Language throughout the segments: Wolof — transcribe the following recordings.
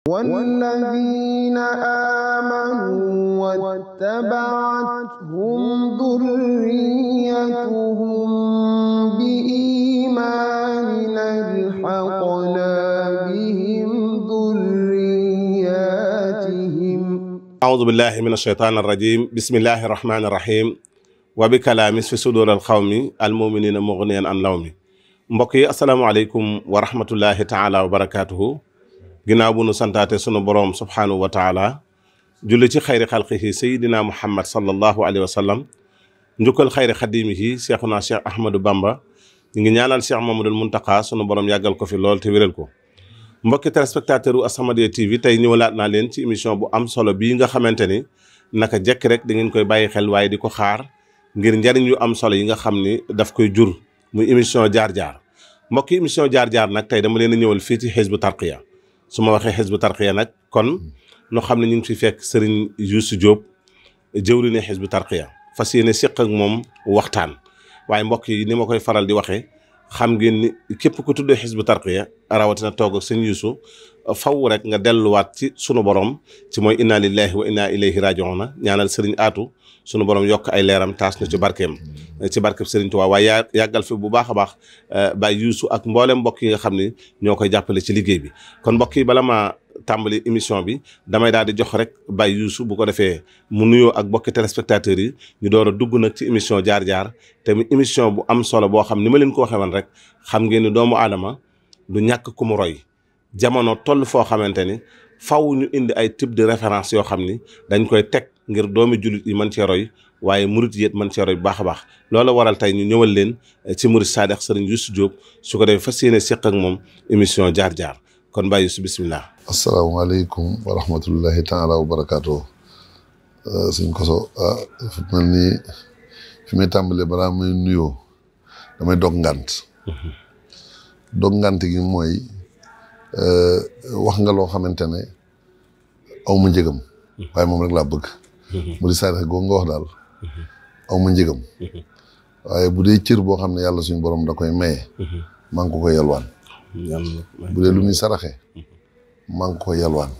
والذين آمنوا واتبعتهم ذريتهم بإيمان ألحقنا بهم ذرياتهم أعوذ بالله من الشيطان الرجيم بسم الله الرحمن الرحيم وبكلام في صدور القوم المؤمنين مغنيا عن لومي mbokk yi asalaamaaleykum wa rahmatullahi taala wa barakaatuhu ginnaaw bu nu santaate sunu boroom subhaanahu wa taala julli ci xayri xalqihi sayidina muhammad sallallahu alayhi wa sallam njukkal xayri xadimihi cheikhuna cheikh ahmadou bamba ñu ngi ñaanal cheikh mamadul muntaka sunu boroom yàggal ko fi lool te wéral ko mbokki téléspectateur u As-Samadiyya TV tey ñëwalaat naa leen ci émission bu am solo bii nga xamante ni naka jekk rek da ngeen koy bàyyi xel waaye di ko xaar ngir njariñ yu am solo yi nga xam ni daf koy jur muy émission jaar-jaar mbokki émission jaar-jaar nag tey dama leen a ñëwal fii ci Hizbut Tarqiyyah su ma waxee Hizbut Tarqiyyah nag kon noo xam ne ñu ngi fi fekk Serigne Youssou Diop jëwriñu Hizbut Tarqiyyah fas yéene séq ak moom waxtaan waaye mbokk yi ni ma koy faral di waxee xam ngeen ni képp ku tuddee Hizbut Tarqiyyah rawatina toog ak sëñ Youssou faw rek nga delluwaat ci sunu borom ci mooy inna lillahi wa inna ilayhi raji'un ñaanal Serigne Atou sunu borom yokk ay leeram taas na ci barkeem ci barkeem Serigne Touba waaye yàggal fi bu baax a baax Baye Youssou ak mboolem mbokk yi nga xam ni ñoo koy jàppale ci liggéey bi kon mbokk yi bala maa tàmbali émission bi damay daal di jox rek Baye Youssou bu ko defee mu nuyoo ak mbokki téléspectateurs yi ñu door a dugg nag ci émission jaar-jaar te mu émission bu am solo boo xam ni ma leen ko waxee woon rek xam ngeen ni doomu aadama du ñàkk ku mu roy jamono toll foo xamante ni faw ñu indi ay type de référence yoo xam ni dañ koy teg ngir doomi jullit yi mën cee roy waaye murit yi mën cee roy bu baax a baax loolu waral tey ñu ñëwal leen ci murit Saadix Serigne Youssou Diop su ko defee fas yéene seq ak moom émission jaar-jaar kon Baye Youssou bismillah. asalaamaaleykum wa rahmatullahi taala wa barakaatu. suñ koso fi mel ni fi may tàmbalee balaa may nuyoo damay dog ngant. dog ngant gi mooy wax nga loo xamante ne aw ma njëgam. waaye moom rek laa bëgg. murit Saadix googu nga wax daal aw ma njëgam. waaye bu dee cër boo xam ne yàlla suñu borom da koy maye. maa ngi ko koy yalwaan. bu dee lu muy saraxe maa ngi ko yalwaan.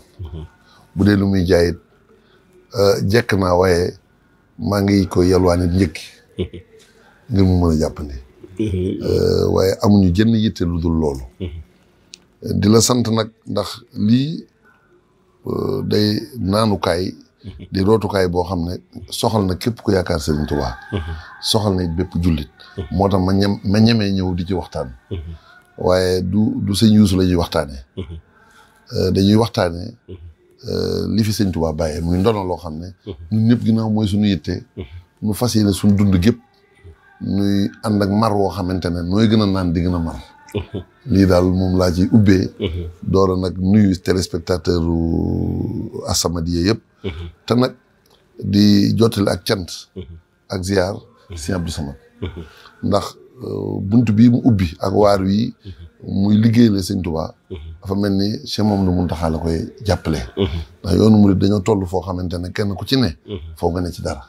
bu dee lu muy jaayit jekk naa waaye maa ngi ko yalwaan it njëkki ngir mu mën a jàppandi. waaye amuñu jënn yitte lu dul loolu. di la sant nag ndax lii day naanukaay di rootukaay boo xam ne soxal na képp ku yaakaar Serigne Touba. soxal na bépp jullit. moo tax ma ñemee ñëw di ci waxtaan. waaye du sëñ Youssou la ñuy waxtaanee. dañuy waxtaanee li fi sëñ Touba bàyyee muy ndono loo xam ne. ñun ñëpp ginnaaw mooy suñu yitte. nu fas yéene suñu dund gépp nuy ànd ak mar woo xamante ne nooy gën a naan di gën a mar. lii daal moom laa ci ubbee. doora nag nuyu téléspectateur u As-Samadiyya yëpp. te nag di jottali ak cant. ak ziar Sëñ Abdou Samad. ndax bunt bii mu ubbi ak waar wi muy liggéeyal Sëñ Tuubaa dafa mel ni Cheikh Mamadou Mountakha la koy jàppale. ndax yoonu murid dañoo toll foo xamante ne kenn ku ci ne. foo nga ne ci dara.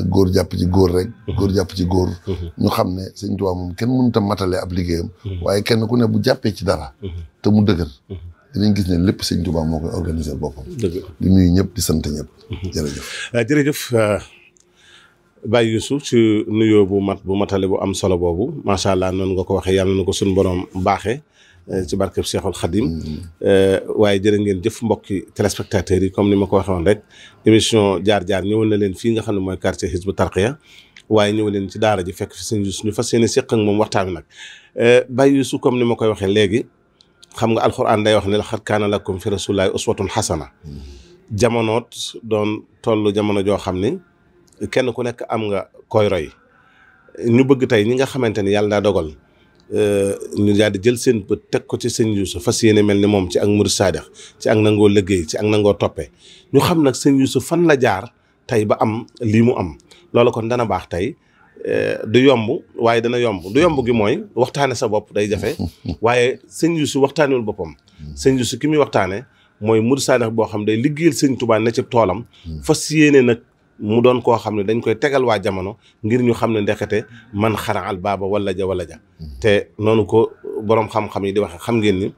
góor jàpp ci góor rek. góor jàpp ci góor. ñu xam ne Sëñ Tuubaa moom kenn mënut a matale ab liggéeyam. waaye kenn ku ne bu jàppee ci dara. te mu dëgër. dinañ gis ne lépp Sëñ Tuubaa moo koy organiser boppam. dëgg di nuyu ñëpp di sant ñëpp. jërëjëf. jërëjëf Baye Youssou ci nuyoo bu matale bu am solo boobu macha allah noonu nga ko waxee yàlla na ko suñu borom baaxee. ci barkeb Cheikhul Khadim. waaye jërë ngeen jëf mbokki téléspectateurs yi comme ni ma ko waxee woon rek émission jaar-jaar ñëwal na leen fii nga xam ne mooy quartier Hizbut Tarqiyyah waaye ñëwal leen ci daara ji fekk fi sëñ Youssou ñu fas yéene séq ak moom waxtaan wi nag Baye Youssou comme ni ma koy waxee léegi xam nga alxuraan day wax ne laqad kaana lakum fi rasuulillaahi uswatun hasana jamonoot doon toll jamono joo xam ni kenn ku nekk am nga koy roy ñu bëgg tey ñi nga xamante ni yàlla daa dogal ñu daal di jël seen bët teg ko ci sëñ Youssou fas yéene mel ni moom ci ak murid Saadix ci ak nangoo liggéey ci ak nangoo toppee ñu xam nag sëñ Youssou fan la jaar tey ba am lii mu am loolu kon dana baax tey du yomb waaye dana yomb du yomb gi mooy waxtaane sa bopp day jafe waaye sëñ Youssou waxtaanewul boppam sëñ Youssou ki muy waxtaane mooy murid Saadix boo xam day liggéeyal sëñ Tuubaa ne ci toolam fas yéene nag mu doon koo xam ne dañ koy tegal waa jamono ngir ñu xam ne ndekete man xaraal baaba wala ja te noonu ko boroom xam-xam yi di waxe xam ngeen ni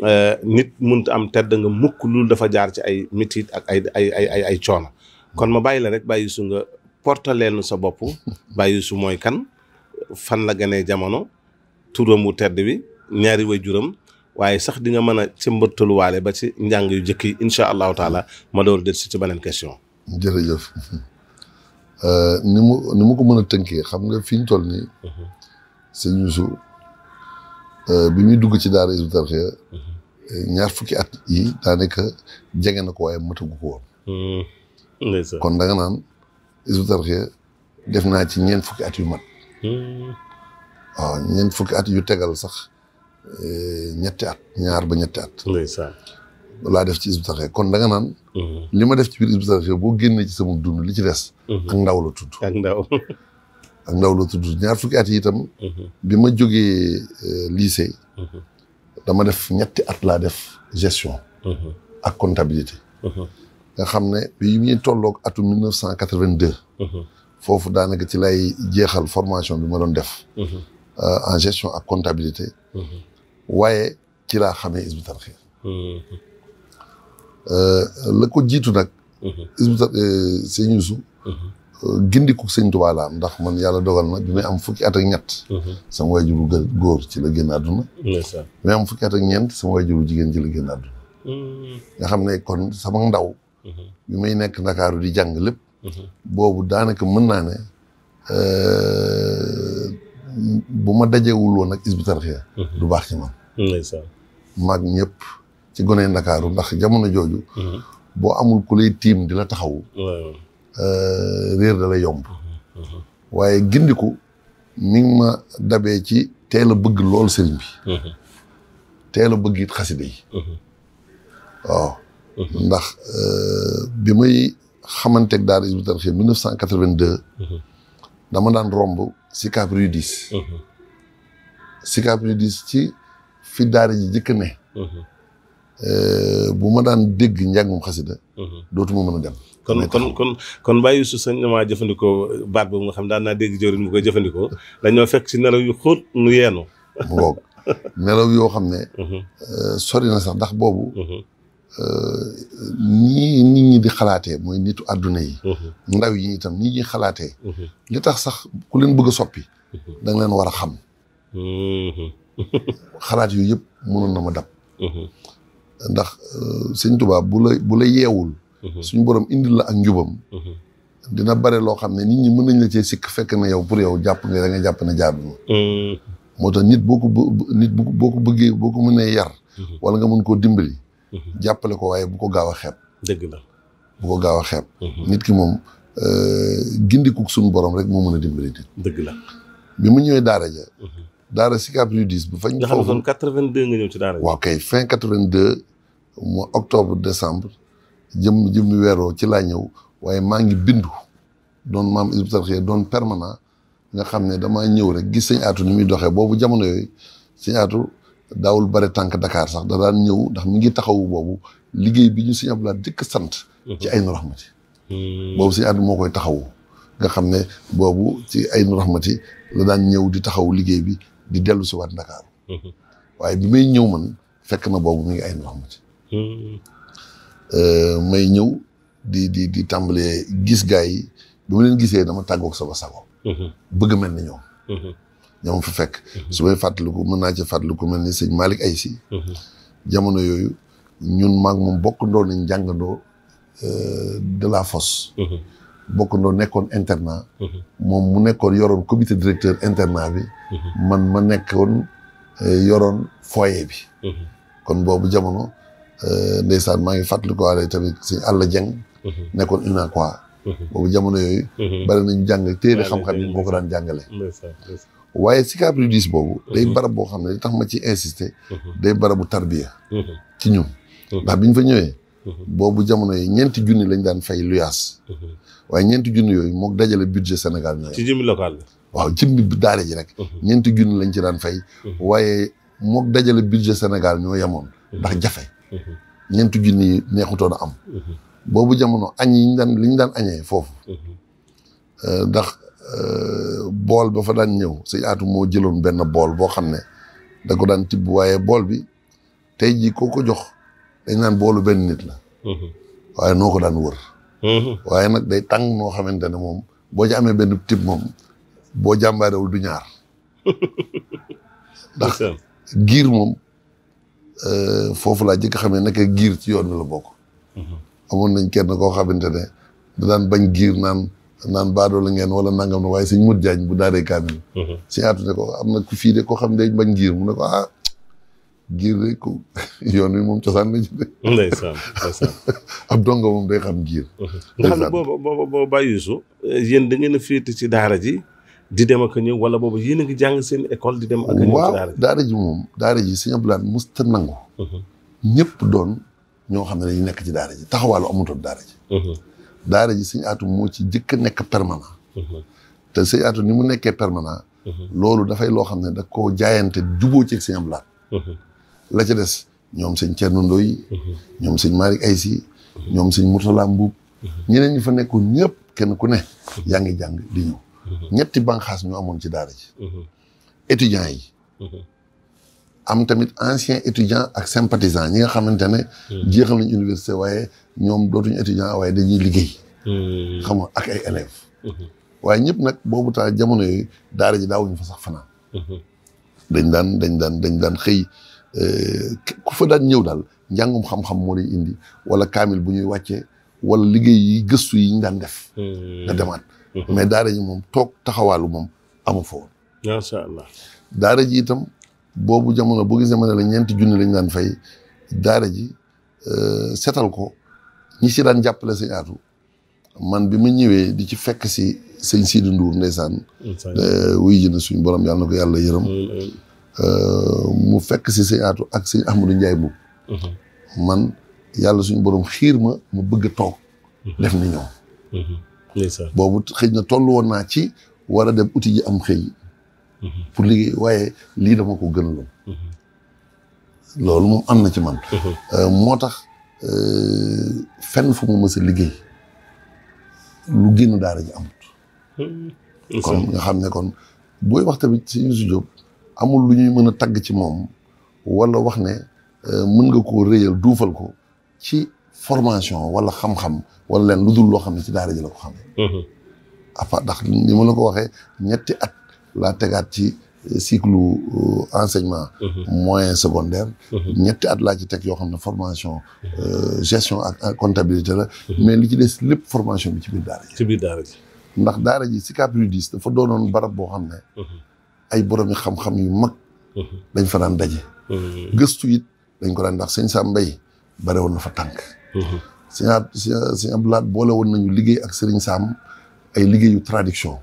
nit mënut am tedd nga mukk loolu dafa jaar ci ay mitit ak ay coono kon ma bàyyi la rek Baye Youssou nga portaleenu sa bopp Baye Youssou mooy kan fan la gënee jamono turam wu tedd bi ñaari waajuram waaye sax di nga mën a ci mbërtaluwaale ba ci njàng yu jëkk yi incha allahu taala ma door del si ci beneen question. jërëjëf ni mu ko mën a tënkee xam nga fi ñu toll nii. sëñ Youssou bi muy dugg ci daara Hizbut Tarqiyyah ñaar fukki at yi daanaka jege na ko waaye matagu ko woon. kon da nga naan Hizbut Tarqiyyah def naa ci ñeent fukki at yu mat. waaw ñeent fukki at yu tegal sax ñetti at ñaar ba ñetti at. laa def ci Hizbut Tarqiyyah kon da nga naan. li ma def ci biir Hizbut Tarqiyyah boo génnee ci sama dund li ci des. ak ndaw la tudd. ak ndaw la tudd ñaar fukki at yi itam. bi ma jógee lycée. dama def ñetti at laa def gestion. ak comptabilité. nga xam ne bi ñuy tolloog atum 1982. foofu daanaka ci lay jeexal formation bi ma doon def. en gestion ak comptabilité. waaye ci laa xamee Hizbut Tarqiyyah. la ko jiitu nag. Hizbut Tarqiyyah sëñ Youssou. gindiku sëñ Tuubaa la am ndax man yàlla dogal na bi may am fukki at ak ñett. sama waajuru góor ci la génn àdduna. bi may am fukki at ak ñeent sama waajuru jigéen ci la génn àdduna. nga xam ne kon sama ndaw. bi may nekk Ndakaaru di jàng lépp. boobu daanaka mën naa ne bu ma dajewul woon ak Hizbut Tarqiyyah du baax ci man. maag ñëpp ci gone Ndakaaru ndax jamono jooju. boo amul ku lay tiim di la taxawu. réer da lay yomb. waaye gindiku mi ngi ma dabee ci teel a bëgg lool sëriñ bi. teel a bëgg it xasida yi. waaw. ndax bi may xamanteeg daara Hizbut Tarqiyyah 1982. dama daan romb Sicap Rue 10. Sicap Rue 10 ci fi daara ji jëkk ne. bu ma daan dégg njàngum xasida dootuma mën a dem. kon Baye Youssou sañ damaa jëfandikoo baat boobu nga xam daan naa dégg jëwriñ mu koy jëfandikoo dañoo fekk si nelaw yu xóot nu yeenu. mu ngoog nelaw yoo xam ne. sori na sax ndax boobu. nii nit ñi di xalaatee mooy nitu àdduna yi. ndaw yi itam nit ñi xalaatee. li tax sax ku leen bëgg a soppi. da nga leen war a xam. xalaat yu yëpp mënoon na ma dab. ndax sëñ Tuubaa bu la yeewul. suñ borom indil la ak njubam. dina bare loo xam ne nit ñi mën nañ la cee sikk fekk na yow pour yow jàpp nga da nga jàpp ne jaadu na. moo tax nit boo ko bëggee boo ko mënee yar. wala nga mën koo dimbali. jàppale ko waaye bu ko gaaw a xeeb. dëgg la bu ko gaaw a xeeb. nit ki moom gindiku suñu borom rek moo mën a dimbali nit. dëgg la bi mu ñëwee daara ja. daara Sicap Rue 10 bu fañ. nga xam ne 82 nga ñëw ci daara ja. waaw kay fin 82 mois octobre décembre jëmmi weeroo ci laa ñëw waaye maa ngi bindu doon maam Hizbut Tarqiyyah doon permanent nga xam ne damaa ñëw rek gis sëñ Aatu ni muy doxee boobu jamono yooyu sëñ Aatu daawul bare tànk Dakar sax da daan ñëw ndax mi ngi taxawu boobu liggéey bi ñu sëñ Abdoulaye dëkk sant. ci Aynu Rahmati. boobu sëñ Aatu moo koy taxawu. nga xam ne boobu ci Aynu Rahmati la daan ñëw di taxawu liggéey bi di dellu si waat Dakar. waaye bi may ñëw man fekk na boobu mi ngi Aynu Rahmati. may ñëw di tàmbalee gis gaa yi bi ma leen gisee dama tàggoog sama sago. bëgg mel ni ñoom. ñoom fa fekk. su may fàttaliku mën naa ci fàttaliku mel ni sëñ Malick Aysi. jamono yooyu ñun maag moom bokkandoo nañ jàngandoo de la Fosse. bokkandoo nekkoon internat. moom mu nekkoon yoroon comité directeur internat bi. man ma nekkoon yoroon foyer bi. kon boobu jamono. ndeysaan maa ngi fàttaliku waale tamit sëñ Alla Dieng. nekkoon UNACOIS. boobu jamono yooyu. bari nañu jàng téere xam-xam yi moo ko daan jàngale. waaye Sicap Rue 10 boobu. day barab boo xam ne li tax ma ci insister. day barabu tarbiya. ci ñun. ndax bi ñu fa ñëwee. boobu jamono yi 4 junni lañ daan fay luyaas. waaye 4 junni yooyu moog dajale budget Sénégal ñooy. ci jëmmi local bi. waaw jëmmi daara ji rek. 4 junni lañ ci daan fay. waaye moog dajale budget Sénégal ñoo yemoon. ndax jafe. 4 junni yi neexutoon a am. boobu jamono añ yi li ñu daan añee foofu. ndax bool ba fa daan ñëw sëñ Aatu moo jëloon benn bool boo xam ne da ko daan tibb waaye bool bi tey jii koo ko jox dañ naan boolu benn nit la waaye noo ko daan wër waaye nag day tàng noo xamante ne moom boo ci amee benn type moom boo jàmbaarewul du ñaar ndax giir moom foofu laa jëkk xamee naka giir ci yoon wi la bokk amoon nañ kenn koo xamante ne da daan bañ giir naan baadoo la ngeen wala nangam na waaye sëñ mut jaañ bu daaree kaamil si aatu ne ko am na ku fii de koo xam ne day bañ giir mu ne ko giir de ko yoon wi moom cosaan la ci de ndeysaan ab donga moom day xam giir nga xam ne booba Baye Youssou yéen da ngeen a féete ci daara ji di dem ak a ñëw wala boobu yéen a ngi jàng seen école di dem ak a ñëw ci daara ji moom daara ji Sëñ Abdou Lahad musta nangu ñëpp doon ñoo xam ne dañu nekk ci daara ji taxawaalu amutoon daara ji Sëñ Aatu moo ci jëkk a nekk permanent te Sëñ Aatu ni mu nekkee permanent loolu dafay loo xam ne da koo jaayante juboo ci Sëñ Abdou Lahad la ca des ñoom sëñ Thierno Ndoye ñoom sëñ Malick Aysi ñoom sëñ Mourtala Mbuub ñeneen ñi fa nekkoon ñëpp kenn ku ne yaa ngi jàng di ñëw ñetti banqaas ñu amoon ci daara ji étudiants yi am tamit anciens étudiants ak sympathisants ñi nga xamante ne jeexal nañ université waaye ñoom dootuñu étudiant waaye dañuy liggéey xam nga ak ay élèves waaye ñëpp nag boobu taa jamono yooyu daara ji daawuñu fa sax fanaan dañ daan xëy ku fa daan ñëw daal njàngum xam-xam moo lay indi wala kaamil bu ñuy wàccee wala liggéey yi gëstu yi ñu daan def nga demaat mais daara ji moom toog taxawaalu moom amu fa woon macha allah daara ji itam boobu jamono boo gisee ma ne la 4 junni lañ daan fay daara ji setal ko ñi si daan jàppale Sëñ Aatu man bi ma ñëwee di ci fekk si sëñ Sidi Ndour ndeysaan wuy ji na suñu borom yàlla na ko yàlla yërëm mu fekk si Sëñ Aatu ak sëñ Ahmadou Ndiaye Mbuub man yàlla suñu borom xiir ma bëgg a toog def ni ñoom boobu xëy na toll woon naa ci war a dem uti ji am xëy pour liggéey waaye lii dama ko gënaloon loolu moom am na ci man moo tax fenn fu mu mës a liggéey lu génn daara ji amut kon nga xam ne kon booy wax tamit ci Youssou Diop amul lu ñuy mën a tagg ci moom wala wax ne mën nga koo réyal duufal ko ci formation wala xam-xam wala leen lu dul loo xam ne ci daara ji la ko xamee apa ndax ni ma la ko waxee 2 at laa tegaat ci cycle enseignement moyen secondaire 2 at laa ci teg yoo xam ne formation gestion ak comptabilité la mais li ci des lépp formation bi ci biir daara ji ndax daara ji Sicap Rue 10 dafa doonoon barab boo xam ne ay boromi xam-xam yu mag dañ fa daan daje gëstu it dañ ko daan ndax sëñ Sam Mbaye bare woon na fa tànk sëñ Abdou Lahad boole woon nañu liggéey ak Serigne Sam ay liggéeyu traduction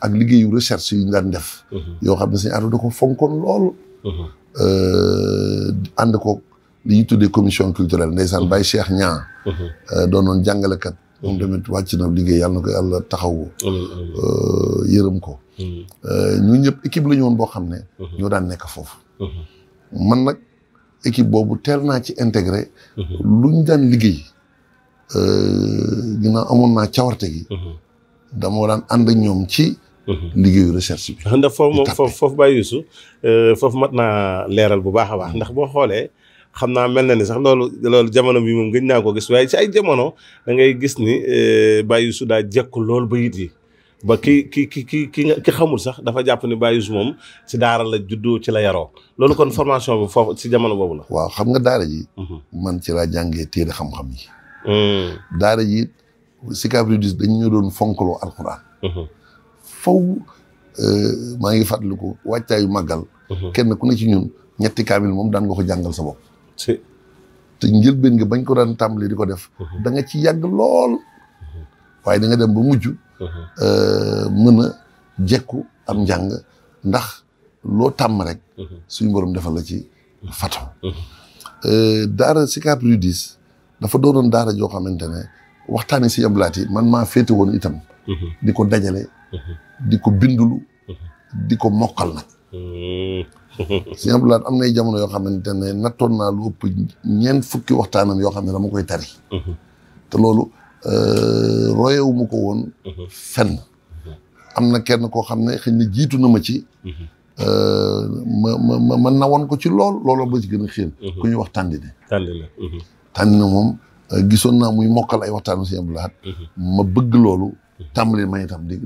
ak liggéeyu recherche yu ñu daan def yoo xam ne sëñ Aatu da ko fonkoon lool ànd ko li ñuy tuddee commission culturelle ndeysaan Baye Cheikh Niang doonoon jàngalekat moom tamit wàcc na liggéey yàlla na ko yàlla taxawu yërëm ko ñu ñëpp équipe la ñu woon boo xam ne ñoo daan nekk foofu man nag équipe boobu teel naa ci intégré lu ñu daan liggéey ginnaaw amoon naa cawarte gi dama daan ànd ak ñoom ci liggéeyu recherche bi ndax foofu Baye Youssou foofu mat naa leeral bu baax a baax ndax boo xoolee xam naa mel na ni sax loolu jamono bi moom gëj naa ko gis waaye ci ay jamono da ngay gis ni Baye Youssou daa jekku loolu ba yit yi ba ki xamul sax dafa jàpp ni Baye Youssou moom ci daara la juddoo ci la yaroo loolu kon formation bi foofu ci jamono boobu la. waaw xam nga daara ji. man ci laa jàngee téere xam-xam yi. daara ji Sicap Rue 10 dañu ñu doon fonkaloo alxuraan. faw maa ngi fàttaliku wàccaayu màggal. kenn ku ne ci ñun 2 kaamil moom daan nga ko jàngal sa bopp. te njëlbeen nga bañ ko daan tàmbali di ko def. da nga ci yàgg lool. waaye da nga dem ba mujj. mën a jekku am njàng ndax loo tàmm rek. suñu borom defal la ci fato. daara Sicap Rue 10 dafa doonoon daara joo xamante ne waxtaani si Abdou yi man maa féete woon itam. di ko dajale. di ko bindulu. di ko mokkal nag. Sëñ Abdou Lahad am nay jamono yoo xamante ne nattoon naa lu ëpp 4 fukki waxtaanam yoo xam ne dama koy tari. te loolu royewu ma ko woon fenn. am na kenn koo xam ne xëy na jiitu na ma ci. ma nawoon ko ci looloo ba ci gën a xiin. ku ñuy wax Tandine. Tandine moom gisoon naa muy mokkal ay waxtaanu Sëñ Abdou Lahad. ma bëgg loolu. tàmbali ma itam di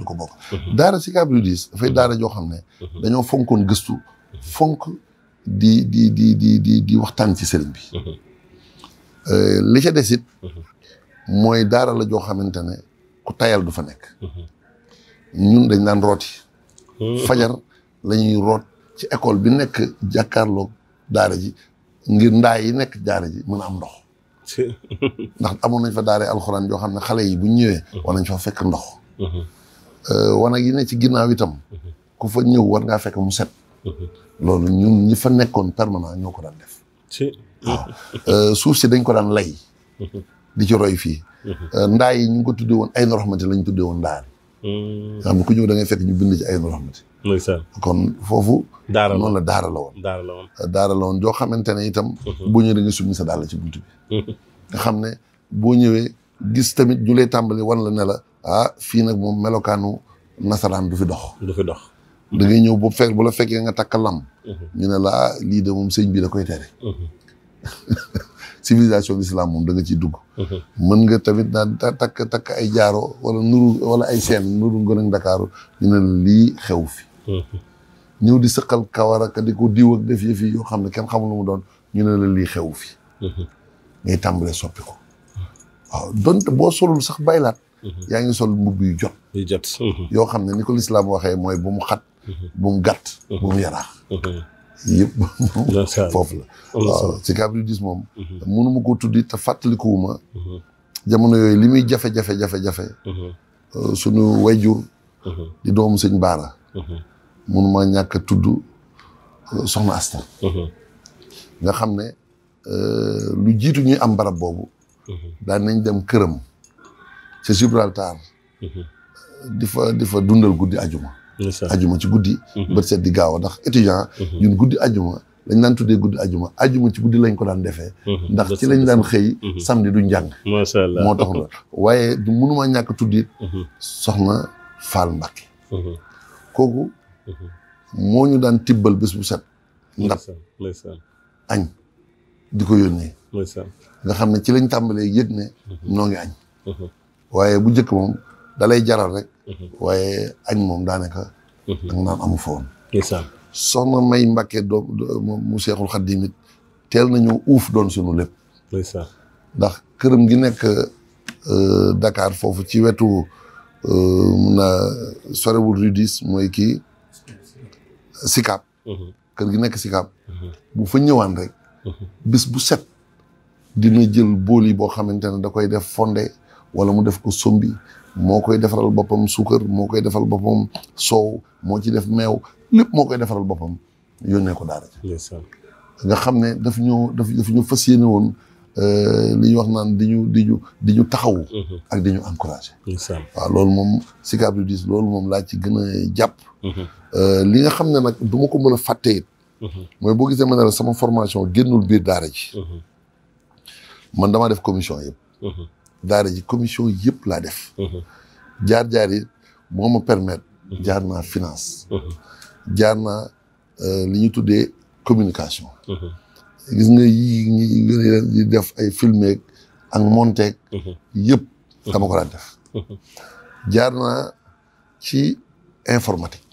ko bokk. daara Sicap Rydis dafay daara joo xam ne. dañoo fonkoon gëstu. fonk di waxtaan ci sëriñ bi. li ca des it. mooy daara la joo xamante ne ku tayal du fa nekk. ñun dañ daan rooti. fajar la ñuy root ci école bi nekk jàkkaarloog daara ji ngir ndaa yi nekk daara ji mën a am ndox. ndax amoon nañ fa daara alxuraan joo xam ne xale yi bu ñëwee. war nañ fa fekk ndox. wanag yi ne ci ginnaaw itam. ku fa ñëw war ngaa fekk mu set. loolu ñun ñi fa nekkoon permanent ñoo ko daan def. waaw suuf si dañ ko daan lay. di ci roy fii. ndaa yi ñu ngi ko tuddee woon ay noroxmati lañ tuddee woon ndaar. nga xam ne ku ñëw da ngay fekk ñu bind ci ay noroxmati. kon foofu. noonu la daara la woon. daara la woon joo xamante ne itam. boo ñëwee da nga summi sa daal ci buntu bi. nga xam ne boo ñëwee gis tamit ñu lay tàmbali wan la ne la fii nag moom melokaanu nasaraan du fi dox. da ngay ñëw bu la fekkee nga takk lam. ñu ne la lii de moom sëñ bi da koy tere. civilisation l'islam moom da nga ciy dugg. mën nga tamit daan takk ay jaaro wala ay seen nuru ngën ak Ndakaaru ñu ne la lii xew fi. ñëw di sëqal kawar ak di ko diw ak def yëf yi yoo xam ne kenn xamul lu mu doon ñu ne la lii xew fi. ngay tàmbalee soppi ko. waaw donte boo solul sax baylaat. yaa ngi sol mbubb yu jot. yoo xam ne ni ko lislaam waxee mooy bu mu xat. bu mu gàtt. bu mu yaraax. yëpp foofu la. waaw Sicap Rydis moom. mënuma koo tuddi te fàttalikuwuma. jamono yooyu li muy jafe-jafe. sunu wayjur. di doomu sëñ Baara. mënuma ñàkk a tudd soxna Asta. nga xam ne lu jiitu ñuy am barab boobu. daan nañ dem këram. ca Gibraltar. di fa dundal guddi ajuma. ci guddi. bët set di gaaw ndax étudiant. ñun guddi ajuma lañ daan tuddee guddi ajuma ci guddi lañ ko daan defee. ndax ci lañ daan xëy. samedi du njàng. macha allah moo tax la waaye du mënuma ñàkk tuddit soxna Fall Mbacke. kooku. moo ñu daan tibbal bés bu set. ndab añ di ko yónnee. nga xam ne ci lañ tàmbalee yëg ne. noo ngi añ. waaye bu njëkk moom dalay jaral rek. waaye añ moom daanaka. danga naan amu fa woon. soxna May Mbàkke mu Seexul Xadiim it teel nañu uuf doon sunu lépp. ndax këram gi nekk Dakar foofu ci wetu mun naa sorewul Rydis mooy kii Sicap. kër gi nekk Sicap. bu fa ñëwaan rek. bis bu set dina jël bool yi boo xamante ne da koy def fondé wala mu def ko sombi moo koy defaral boppam suukar moo koy defal boppam soow moo ci def meew lépp moo koy defaral boppam yónnee ko daara ci nga xam ne daf ñu fas yéene woon li ñuy wax naan di ñu taxawu ak di ñu encouragé waaw loolu moom Sicap Rydis loolu moom laa ci gën a jàpp li nga xam ne nag du ma ko mën a fàtte it mooy boo gisee ma ne la sama formation génnul biir daara ji man damaa def commission yëpp daara ji commission yëpp laa def jaar-jaar yi moo ma permettre jaar naa finance jaar naa li ñu tuddee communication gis nga yi di def ay filmer ak monter yëpp dama ko daan def jaar naa ci informatique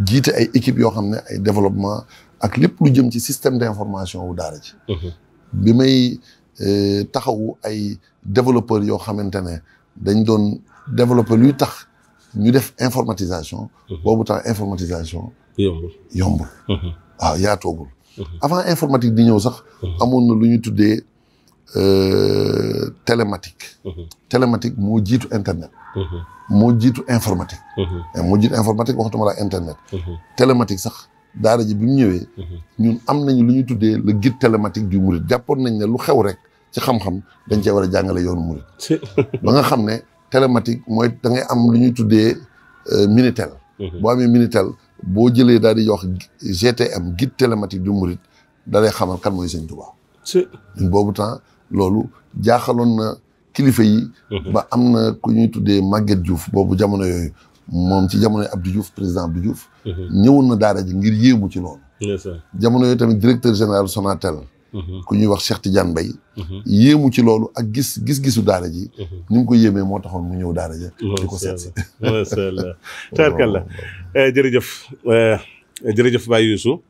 jiite ay équipe yoo xam ne ay développement ak lépp lu jëm ci système d'information wu daara ji bi may taxawu ay développeurs yoo xamante ne dañ doon développer luy tax ñu def informatisation boobu temps informatisation yombul waaw yaatoogul avant informatique di ñëw sax amoon na lu ñu tuddee télématique moo jiitu internet moo jiitu informatique waxtuma la internet télématique sax daara ji bi mu ñëwee ñun am nañu lu ñu tuddee le guide télématique du Mouride jàppoon nañ ne lu xew rek ci xam-xam dañ cee war a jàngale yoonu Mouride ba nga xam ne télématique mooy da ngay am lu ñuy tuddee Minitel boo amee Minitel boo jëlee daal di wax GTM guide télématique du Mouride da lay xamal kan mooy Sëñ Tuubaa ñun boobu temps loolu jaaxaloon na kilifa yi ba am na ku ñuy tuddee Maguette Diouf boobu jamono yooyu moom ci jamonoy Abdou Diouf président Abdou Diouf ñëwoon na daara ji ngir yéemu ci loolu jamono yooyu tamit directeur général Sonatel ku ñuy wax Cheikh Tidiane Mbaye yéemu ci loolu ak gis-gisu daara ji ni mu ko yéemee moo taxoon mu ñëw daara ja di ko seet si masha Allah tabarkalla jërëjëf Baye Youssou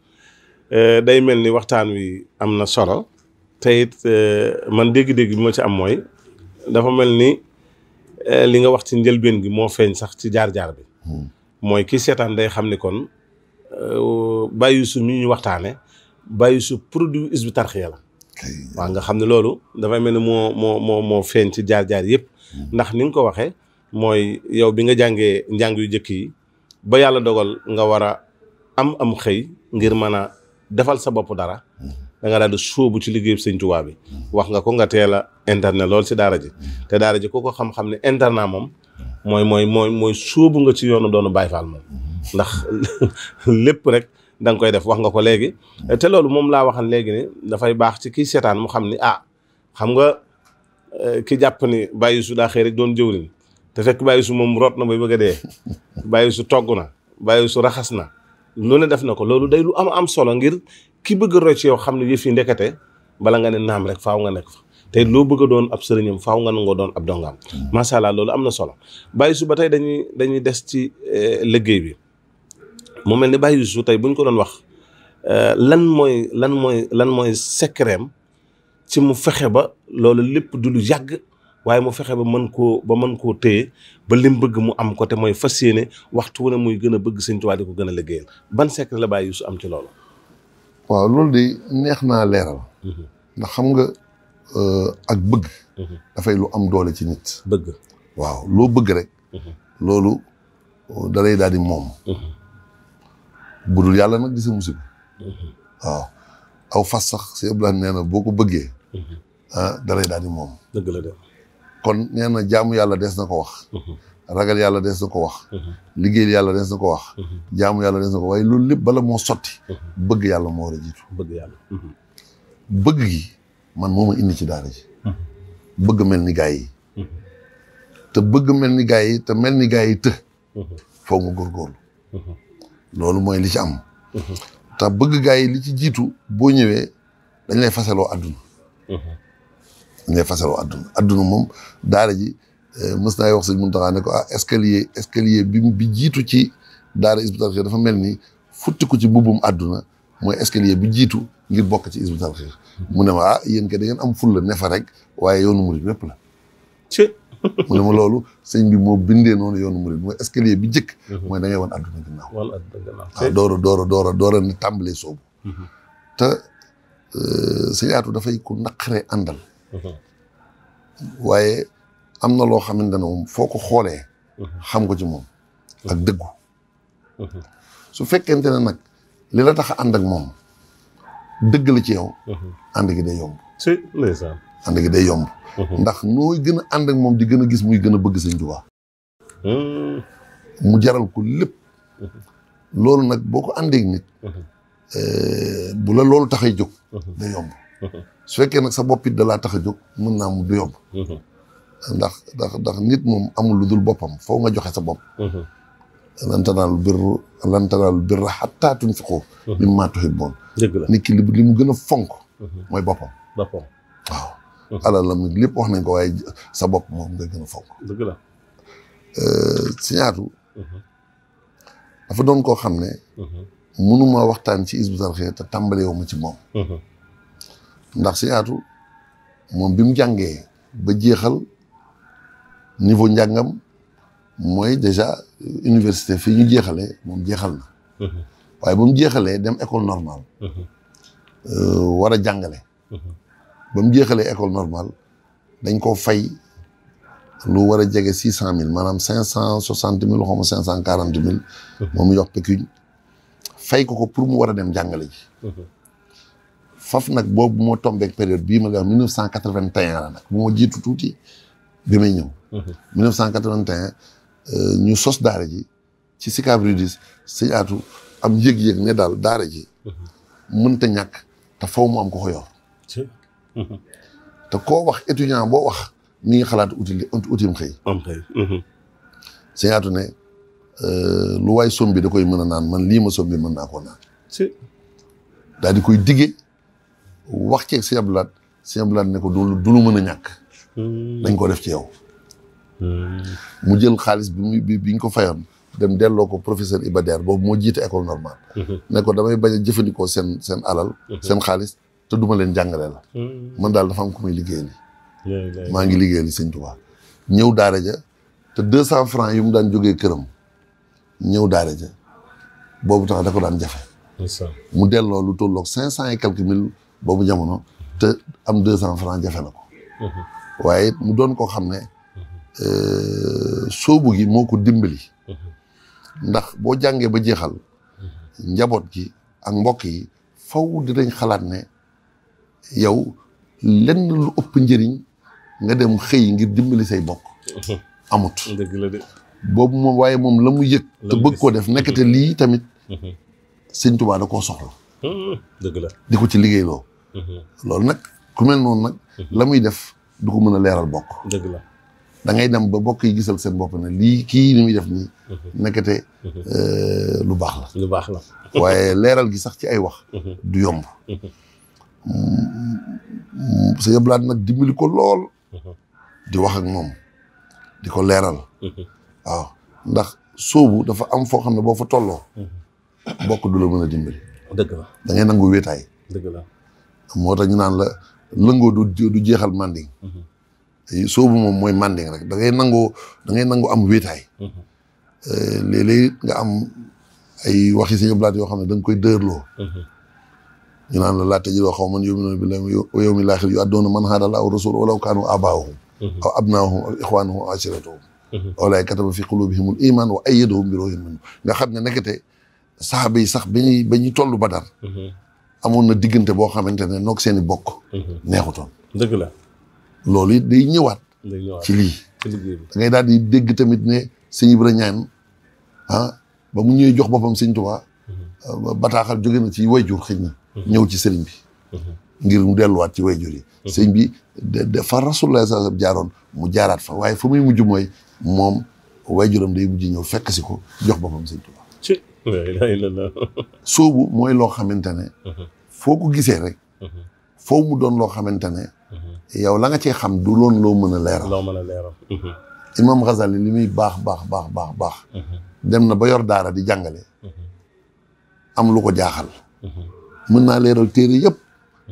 day mel ni waxtaan wi am na solo te it man dégg-dégg bi ma ci am mooy dafa mel ni li nga wax ci njëlbeen gi moo feeñ sax ci jaar-jaar bi mooy kii seetaan day xam ni kon Baye Youssou mi ñu waxtaane Baye Youssou produit Hizbut Tarqiyyah la waaw nga xam ne loolu dafay mel ni moo feeñ ci jaar-jaar yëpp ndax ni nga ko waxee mooy yow bi nga jàngee njàng yu njëkk yi ba yàlla dogal nga war a am xëy ngir mën a defal sa bopp dara da nga daal di sóobu ci liggéeyu Sëñ Tuubaa bi wax nga ko nga teel a internet lool ci daara ji te daara ji ku ko xam-xam ne internat moom mooy sóobu nga ci yoonu doonu Baay Faal moom ndax lépp rek da nga koy def wax nga ko léegi te loolu moom laa waxan léegi ni dafay baax ci kii seetaan mu xam ni xam nga ki jàpp ni Baye Youssou daa xëy rek doon jëwriñ te fekk Baye Youssou moom root na bay bëgg a dee Baye Youssou togg na Baye Youssou raxas na lu ne def na ko loolu day lu am solo ngir ki bëgg a roy ci yow xam ne yëf yi ndekete bala nga ne naam rek faaw nga nekk fa te loo bëgg a doon ab sëriñam faaw nga nangoo doon ab dongaam macha allah loolu am na solo Baye Youssou ba tey dañuy des ci liggéey bi mu mel ni Baye Youssou tey buñ ko doon wax lan mooy secretam ci mu fexe ba loolu lépp du lu yàgg waaye mu fexe ba mën koo téye ba lim bëgg mu am ko te mooy fas yéene waxtu wu ne muy gën a bëgg Sëñ Tuubaa di ko gën a liggéeyal ban secret la Baye Youssou am ci loolu. waaw loolu de neex naa leeral. ndax xam nga ak bëgg. dafay lu am doole ci nit. bëgg waaw loo bëgg rek. loolu dalay daal di moom. budul yàlla nag di sa musiba. waaw aw fas sax si Ibrahima nee na boo ko bëggee. dalay daal di moom. dëgg la de. kon nee na jaamu yàlla des na ko wax. ragal yàlla des na ko wax. liggéeyal yàlla des na ko wax. jaamu yàlla des na ko waaye loolu lépp bala moo sotti. bëgg yàlla moo war a jiitu. bëgg yàlla. bëgg gi man moo ma indi ci daara ji. bëgg mel ni gaa yi. te bëgg mel ni gaa yi te mel ni gaa yi të. foog nga góorgóorlu. loolu mooy li ci am. te bëgg gaa yi li ci jiitu boo ñëwee dañ lay fasaloo àdduna. dañ lay fasaloo àdduna àdduna moom daara ji mës naa wax sëñ Muntaxa ne ko escalier bi jiitu ci daara Hizbut Tarqiyyah dafa mel ni futti ko ci mbubbum àdduna mooy escalier bi jiitu ngir bokk ci Hizbut Tarqiyyah mu ne ma yéen kay da ngeen am fulla ne fa rek waaye yoonu murid lépp la. mu ne ma loolu sëñ bi moo bindee noonu yoonu murid mooy escalier bi jëkk mooy da ngay wan àdduna ginnaaw. waaw door a ne tàmbalee soobu. te sëñ Atou dafay ku naqaree àndal. waaye am na loo xamante ne moom foo ko xoolee. xam ko ci moom. ak dëggu. su fekkente ne nag li la tax a ànd ak moom dëgg la ci yow. ànd gi day yomb. ànd gi day yomb. ndax nooy gën a ànd ak moom di gën a gis muy gën a bëgg Sëñ Tuubaa. mu jaral ko lépp. loolu nag boo ko àndeek nit. bu la loolu tax a jóg. day yomb. su fekkee nag sa bopp it da laa tax a jóg mën naa mu du yomb. ndax nit moom amul lu dul boppam foo nga joxe sa bopp. lan tanaalul birra hattaa tunfiqu mimmaa tuhibbuun. dëgg la nit ki li mu gën a fonk. mooy boppam. waaw. alalam nag lépp wax nañ ko waaye sa bopp moom nga gën a fonk. dëgg la. Sëñ Atou dafa doon koo xam ne. mënuma waxtaan ci Hizbut Tarqiyyah te tàmbaleewu ma ci moom. ndax Sëñ Atou moom bi mu jàngee ba jeexal niveau njàngam mooy déjà université fii ñu jeexalee moom jeexal na. waaye ba mu jeexalee dem école normale. war a jàngale. ba mu jeexalee école normale dañ koo fay lu war a jege 600,000 maanaam 560,000 xaw ma 540,000. moom mu yox pécule fay ko pour mu war a dem jàngale ji. faf nag boobu moo tombeek période bii ma lay wax 1981 la nag bu ma jiitu tuuti bi may ñëw. 1981 ñu sos daara ji ci Sicap Rydis Sëñ Atou am yëg-yëg ne daal daara ji. mënta ñàkk te faw mu am ko ko yor. te koo wax étudiant boo wax mi ngi xalaat utim xëy. Sëñ Atou ne lu waay sombi da koy mën a naan man lii ma sombi mën naa koo naan daal di koy diggee wax ceeg Sëñ Abdou Lahad Sëñ Abdou Lahad ne ko du lu mën a ñàkk dañ ko def ci yow mu jël xaalis bi ñu ko fayoon dem delloo ko professeur Iba Der boobu moo jiite école normale ne ko damay bañ a jëfandikoo seen alal seen xaalis te duma leen jàngale la man daal dafa am ku may liggéey li maa ngi liggéey li Sëñ Tuubaa ñëw daara ja te 200 francs yu mu daan jógee këram ñëw daara ja boobu tax da ko daan jafe mu delloo lu tolloog 500 et quelques mille boobu jamono te am 200 francs jafe na ko waaye mu doon koo xam ne soobu gi moo ko dimbali ndax boo jàngee ba jeexal njaboot gi ak mbokk yi faw dinañ xalaat ne yow lenn lu ëpp njëriñ nga dem xëy ngir dimbali say bokk amut dëgg la de boobu moom waaye moom la mu yëg te bëgg koo def nekkate lii tamit Sëñ Tuubaa da koo soxla dëgg la di ko ci liggéeyloo loolu nag ku mel noonu nag la muy def du ko mën a leeral bokk dëgg la da ngay dem ba bokk yi gisal seen bopp ne lii kii ni muy def nii nekkate lu baax la lu baax la waaye leeral gi sax ci ay wax du yomb Sëñ Abdou Lahad nag dimbali ko lool di wax ak moom di ko leeral waaw ndax soobu dafa am foo xam ne boo fa tolloo bokk du la mën a dimbali dëgg la da ngay nangu wéetaay dëgg la moo tax ñu naan la lëngoo du jeexal manding soobu moom mooy manding rek da ngay nangoo am wéetaay léeg-léeg nga am ay waxi Sëñ Abdou Lahad yoo xam ne da nga koy dërloo ñu naan la laa tajidoo qawman yu'minuuna billaahi wal yawmil aaxir yu'adduuna man haada Allaahu wa rasuuluhu walaw kaanuu aabaa'ahum aw abnaa'ahum aw ixwaanahum aw ashiiratahum wa ulaa'ika kataba fii quluubihimul iimaan wa ayyadahum bi ruuhin minhu nga xam ne nekkate saxaaba yi sax ba ñuy toll Badar amoon na diggante boo xamante ne noog seen i bokk neexutoon dëgg la loolu it day ñëwaat ci lii da ngay daal di dégg tamit ne Sëñ Ibra ñaan ba mu ñëwee jox boppam Sëñ Tuubaa bataaxal jóge na ci wayjur xëy na ñëw ci sëriñ bi ngir mu delluwaat ci wayjur yi sëñ bi fa Rasulullah sallallahu alayhi wasallam jaaroon mu jaaraat fa waaye fa muy mujj mooy moom wayjuram day mujj ñëw fekk si ko jox boppam Sëñ Tuubaa soobu mooy loo xamante ne foo ko gisee rek foo mu doon loo xamante ne yow la nga cee xam du loon loo mën a leeral Imam Ghazali li muy baax dem na ba yor daara di jàngale am lu ko jaaxal mën naa leeral téere yëpp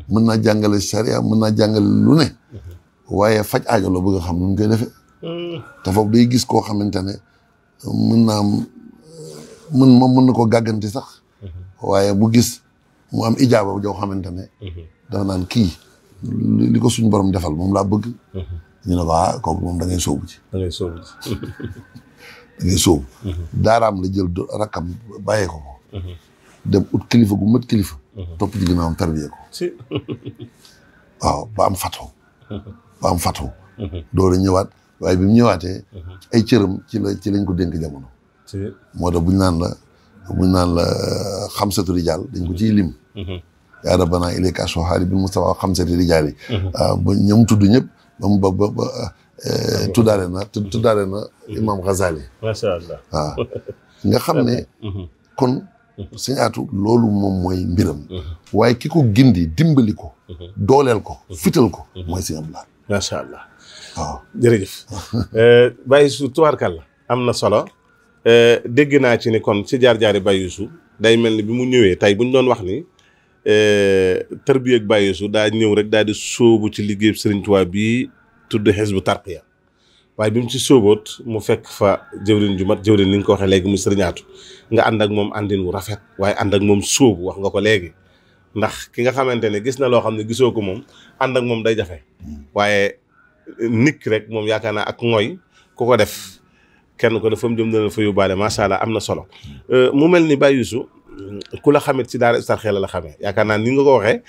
mën naa jàngale charia mën naa jàngale lu ne waaye faj aajo la bëgg a xam nu mu koy defee te foofu day gis koo xamante ne mën na ko gàgganti sax waaye bu gis mu am ijaaba joo xamante ne dafa naan kii li ko suñu borom defal moom laa bëgg ñu ne ko kooku moom da ngay sóobu ci da ngay sóobu daaraam la jël rakkam bàyyee ko dem ut kilifa gu mat kilifa topp ci ginnaawam tarbiye ko waaw ba am fatu door a ñëwaat waaye bi mu ñëwaatee ay cëram ci lañ ko dénk jamono moo tax buñ naan la xamsatu rijaal dañ ko ciy lim yaa rabbanaa ilayka ashwahaari bil Mustafa xamsati rijaal yi ba ñoom tudd ñëpp ba tuddaale na Imam Ghazali macha allah waaw nga xam ne kon Sëñ Aatu loolu moom mooy mbiram waaye ki ko gindi dimbali ko dooleel ko fital ko mooy Sëñ Abdou Lahad macha allah waaw jërëjëf Baye Youssou tubaarkàlla am na solo dégg naa ci ni kon ci jaar-jaari Baye Youssou day mel ni bi mu ñëwee tey bu ñu doon wax ni tërbiya ak Baye Youssou daa ñëw rek daal di sóobu ci liggéey Sëriñ Tuubaa bii tudd Hizbut Tarqiyyah waaye bi mu ci sóoboot mu fekk fa jëwrin ju mat jëwrin ni nga ko waxee léegi muy Sëriñ Aatu nga ànd ak moom àndin wu rafet waaye ànd ak moom sóobu wax nga ko léegi ndax ki nga xamante ne gis na loo xam ne gisoo ko moom ànd ak moom day jafe waaye nit ki rek moom yaakaar naa ak mooy ku ko def kenn ko dafa mu jëm dana fa yóbbaale macha allah am na solo mu mel ni Baye Youssou ku la xamit ci daara Hizbut Tarqiyyah la xamee yaakaar naa ni nga ko waxee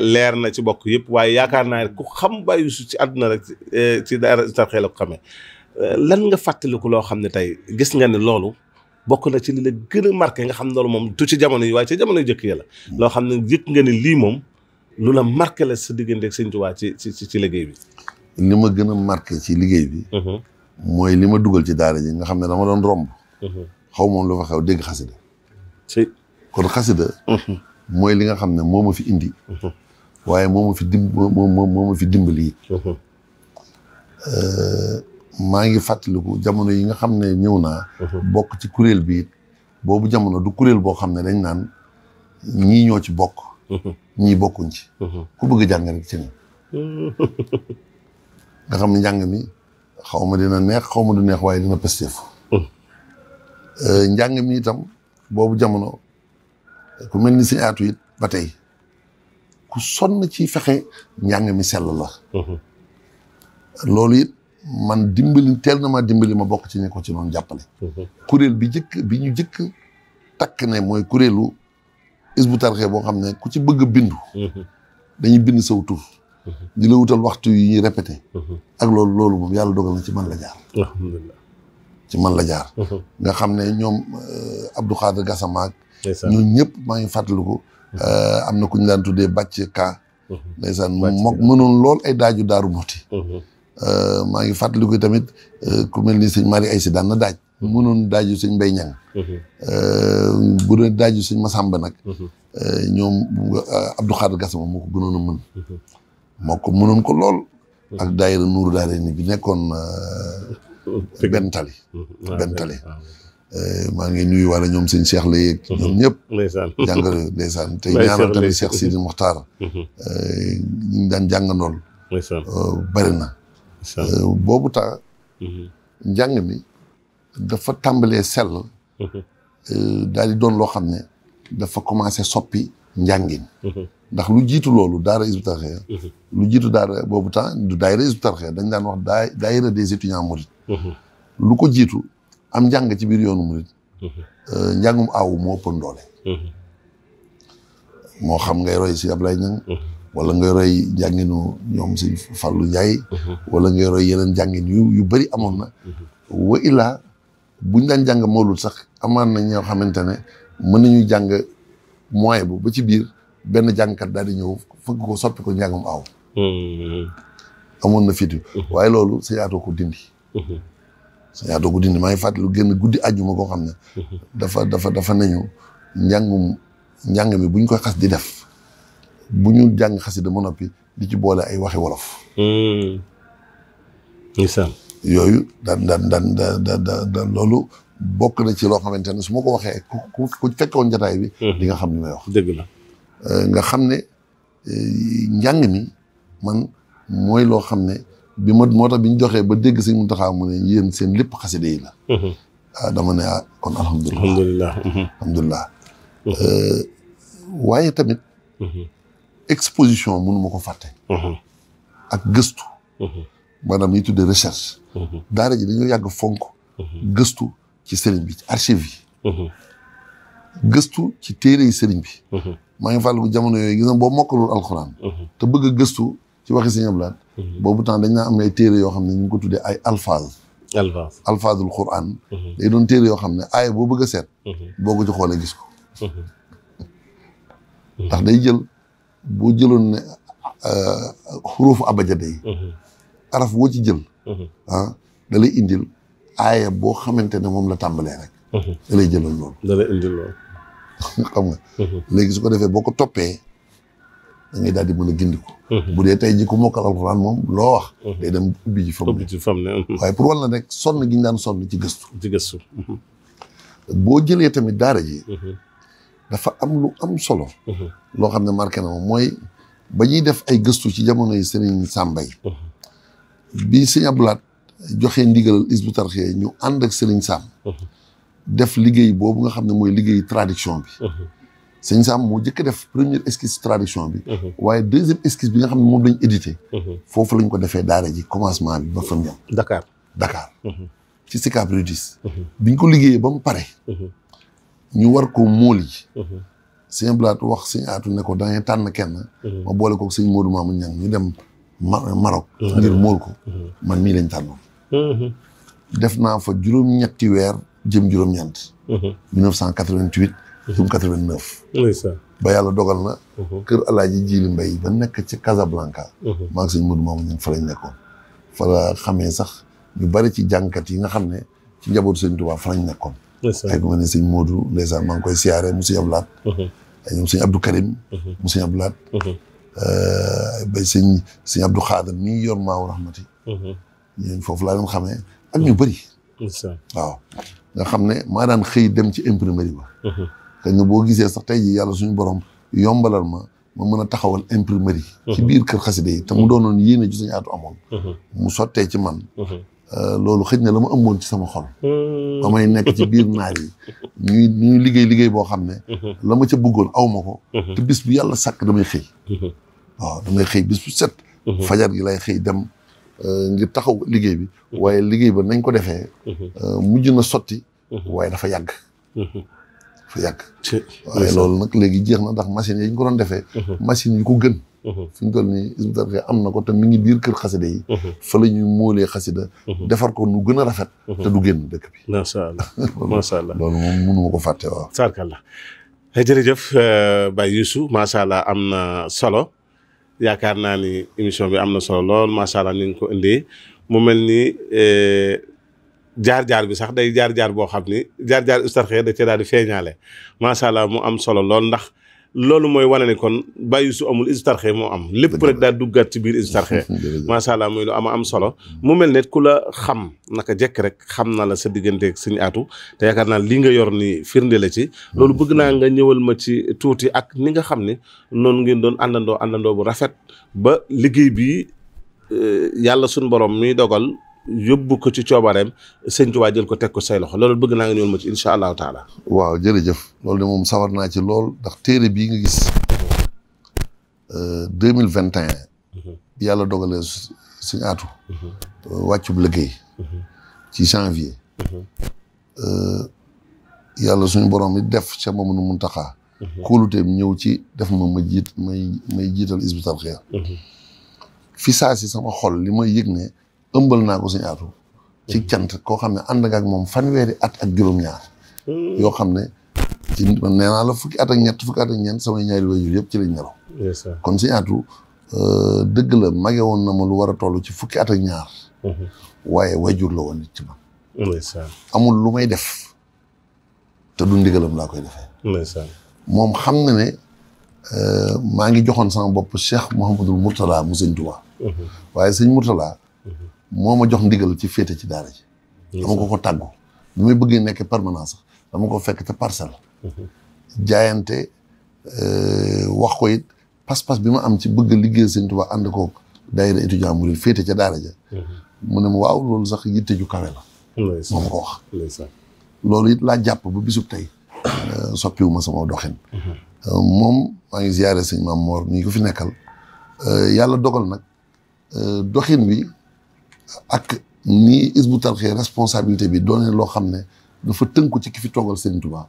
leer na ci bokk yëpp waaye yaakaar naa ku xam Baye Youssou ci àdduna rek ci daara Hizbut Tarqiyyah la ko xamee lan nga fàttaliku loo xam ne tey gis nga ne loolu bokk na ci li la gën a marqué nga xam ne loolu moom tu ci jamono yi waaye ci jamono yu jëkk ya la loo xam ne yëg nga ne lii moom lu la marqué la sa diggante ak Sëñ Tuubaa ci liggéey bi li ma gën a marqué ci liggéey bi mooy li ma dugal ci daara ji nga xam ne dama doon romb xaw moom lu fa xew dégg xasida si kon xasida mooy li nga xam ne moo ma fi indi waaye moo ma fi dimbali it maa ngi fàttaliku jamono yi nga xam ne ñëw naa bokk ci kuréel bi it boobu jamono du kuréel boo xam ne dañ naan ñii ñoo ci bokk ñii bokkuñ ci ku bëgg a jàng rek ci ne nga xam ne njàng mi xaw ma dina neex xaw ma du neex waaye dina pësteef njàng mi itam boobu jamono ku mel ni si aatu it ba tey ku sonn ci fexe njàng mi sell la loolu it man teel na ma dimbali ma bokk ci ñi ko ci noonu jàppale kuréel bi ñu jëkk takk ne mooy kuréelu Hizbut Tarqiyyah boo xam ne ku ci bëgg a bindu dañuy bind saw tur di la wutal waxtu yi ñuy répété ak loolu moom yàlla dogal na ci man la jaar alhamdulilah ci man la jaar nga xam ne ñoom Abdou Khader Gassama ñun ñëpp maa ngi fàttaliku am na ku ñu daan tuddee bàcc ka ndeysaan mook mënoon lool ay daaju daaru moti maa ngi fàttaliku tamit ku mel ni sëñ Mari Aysi daan na daaj mënoon daaju sëñ Mbay Ñang bu dee daaju sëñ Masamba nag ñoom Abdou Khader Gassama moo ko gënoon a mën moo ko mënoon ko lool ak daayira Nuuru Daarayni bi nekkoon benn tali maa ngi nuyu wala ñoom sëñ Cheikh la yeeg ñoom ñëpp jàngale ndeysaan tey ñaanal tamit Cheikh Sidi Mokhtar ñu daan jàngandool bari na boobu temps njàng mi dafa tàmbalee sell daal di doon loo xam ne dafa commencé soppi njàngin ndax lu jiitu loolu daara Hizbut Tarqiyyah lu jiitu daara boobu temps du daayira Hizbut Tarqiyyah dañ daan wax daayira des étudiants mourides lu ko jiitu am njàng ci biir yoonu murid njàngum aawu moo ëppoon doole moo xam ngay roy si Ablaye Niang wala ngay roy njànginu ñoom si Fallou Ndiaye wala ngay roy yeneen njàngin yu bëri amoon na wa illaa buñ daan jàng mawlud sax amaan na ñoo xamante ne mën nañu jàng moyen bu ba ci biir benn jàngkat daal di ñëw fëgg ko soppi ko njàngum aaw amoon na fitu waaye loolu sa yaatoo ko dindi maa ngi fàttali lu génn guddi àjjuma koo xam ne dafa nañu njàng mi buñ koy xas di def bu ñu jàng xasida ba noppi di ci boole ay waxi wolof yooyu daan loolu bokk na ci loo xamante ne su ma ko waxee ku fekkoon jataay bi di nga xam li may wax dëgg la nga xam ne njàng mi man mooy loo xam ne moo tax bi ñu joxee ba dégg sëñ Muntaxa mu ne yéen seen lépp xasida yi la dama ne kon alhamdulilah waaye tamit exposition mënu ma ko fàtte ak gëstu maanaam ñuy tuddee recherche daara ji dañoo yàgg fonk gëstu ci sëriñ bi ci archive yi gëstu ci téere yi sëriñ bi maa ngi fàttaliku jamono yooyu gis nga boo mokkalul alxuraan te bëgg a gëstu ci waxi sëñ Ablaat boobu temps dañ naa am ay téere yoo xam ne ñu ngi ko tuddee ay alfaazul quran day doon téere yoo xam ne aaya boo bëgg a seet boo ko ci xoolee gis ko ndax day jël boo jëloon ne xuruufu abajade yi araf woo ci jël da lay indil aaya boo xamante ne moom la tàmbalee rek da lay jëlal loolu da lay indil loolu xam nga léegi su ko defee boo ko toppee da ngay daal di mën a gindiku bu dee tey ji ku mokkal alxuraan moom loo wax day dem ubbi ji fam ne waaye pour wàll na rek sonn gi ñu daan sonn ci gëstu boo jëlee tamit daara ji dafa am lu am solo loo xam ne marqué na moom mooy ba ñuy def ay gëstu ci jamono yi Serigne Sambay bi Serigne Abdoulaat joxee ndigalal Hizbut Tarqiyyah ñu ànd ak Serigne Sam def liggéey boobu nga xam ne mooy liggéey traduction bi Serigne Sam moo jëkk def première esquisse traduction bi waaye deuxième esquisse bi nga xam ne moom lañ édité foofu lañ ko defee daara ji commencement bi ba fa mu yem Dakar ci Sicap Rue 10 biñ ko liggéeyee ba mu pare ñu war ko móol yi sëñ Abdoulaat wax sëñ Aatu ne ko da ngay tànn kenn ma boole ko sëñ Modou Mamoun Niang ñu dem Maroc ngir móol ko man mii lañ tànnoon def naa fa juróom-ñetti weer jëm juróom-ñeent 1988 jëm 89 ba yàlla dogal na kër Alaaji Jili Mbay ba nekk ci Casablanca maa ngi sëñ Modou Mamoun Niang fa lañ nekkoon fa la xamee sax ñu bari ci jàngkat yi nga xam ne ci njabootu sëñ Tuubaa fa lañ nekkoon ay ku mel ne sëñ Modou ndeysaan maa ngi koy siyaare mu sëñ Abdou Lahat ay ñoom sëñ Abdou Karim mu sëñ Abdou Lahat ba sëñ Abdou Khader mii yor Maawu Rahmati ñooñu foofu laa leen xamee ak ñu bëri waaw nga xam ne maa daan xëy dem ci imprimerie ba xëy na boo gisee sax tey jii yàlla suñu borom yombalal ma mën a taxawal imprimerie ci biir kër xasida yi te mu doonoon yéene ci suñu aatu amoon mu sottee ci man loolu xëj na la ma ëmboon ci sama xol ba may nekk ci biir naar yi ñuy liggéey boo xam ne la ma ca bëggoon aw ma ko te bis bu yàlla sàkk damay xëy waaw damay xëy bis bu set fajar gi lay xëy dem ngir taxaw liggéey bi waaye liggéey ba nañ ko defee mujj na sotti waaye dafa yàgg waaye loolu nag léegi jeex na ndax machines yi ñu ko doon defee machines yu ko gën fi ñu toll nii Hizbut Tarqiyyah am na ko te mi ngi biir kër xasida yi fa la ñuy móolee xasida defar ko nu gën a rafet te du génn dëkk bi macha allah macha allah loolu moom mënu ma ko fàtte waaw sarkalla jërëjëf Baye Youssou macha allah am na solo yaakaar naa ni émission bi am na solo lool macha allah ni nga ko indee mu mel ni jaar-jaar bi sax day jaar-jaar boo xam ni jaar-jaar Hizbut Tarqiyyah da cee daal di feeñaale macha allah mu am solo lool ndax loolu mooy wane ni kon Baye Youssou amul Hizbut Tarqiyyah moo am lépp rek daal duggaat ci biir Hizbut Tarqiyyah macha allah muy lu am solo mu mel ne ku la xam naka jekk rek xam na la sa digganteeg Sëñ Aatu te yaakaar naa li nga yor ni firnde la ci loolu bëgg naa nga ñëwal ma ci tuuti ak ni nga xam ne noonu ngeen doon àndandoo bu rafet ba liggéey bi yàlla suñu borom mi dogal yóbbu ko ci coobareem Sëñ Tuubaa jël ko teg ko say loxo loolu bëgg naa nga ñëwal ma ci incha allahu taala. waaw jërëjëf loolu de moom sawar naa ci lool ndax téere bii nga gis 2021 yàlla dogalee Sëñ Aatu wàccub liggéey ci janvier yàlla suñu borom it def ca Mamadu Muntaxa kóoluteem ñëw ci def ma may jiital Hizbut Tarqiyyah fi saa si sama xol li may yëg ne ëmbal naa ko Sëñ Aatu ci cant koo xam ne ànd nga ak moom fanweeri at ak juróom-ñaar yoo xam ne ci man nee naa la fukki at ak ñeent samay ñaari waajur yëpp ci lañ nelaw kon Sëñ Aatu dëgg la mage woon na ma lu war a toll ci fukki at ak ñaar waaye waajur la woon nit ci man amul lu may def te du ndigalam laa koy defee moom xam na ne maa ngi joxoon sama bopp Cheikh Mouhamadul Mourtala mu Sëñ Tuubaa waaye Sëñ Mourtala moo ma jox ndigal ci féete ci daara ji dama ko tàggu bi may bëggee nekk permanence sax dama ko fekk te parcelle jaayante wax ko it pas-pas bi ma am ci bëgg liggéey Sëñ Tuubaa ànd ko daayira étudiant murid féete ca daara ja mu ne ma waaw loolu sax yitte ju kawe la moo ma ko wax loolu it laa jàpp ba bisub tey soppiwu ma sama doxin moom maa ngi ziyaare sëñ Maam Moor mii ko fi nekkal yàlla dogal nag doxin bi ak ni Hizbut Tarqiyyah responsabilité bi doone loo xam ne dafa tënku ci ki fi toogal Sëñ Tuubaa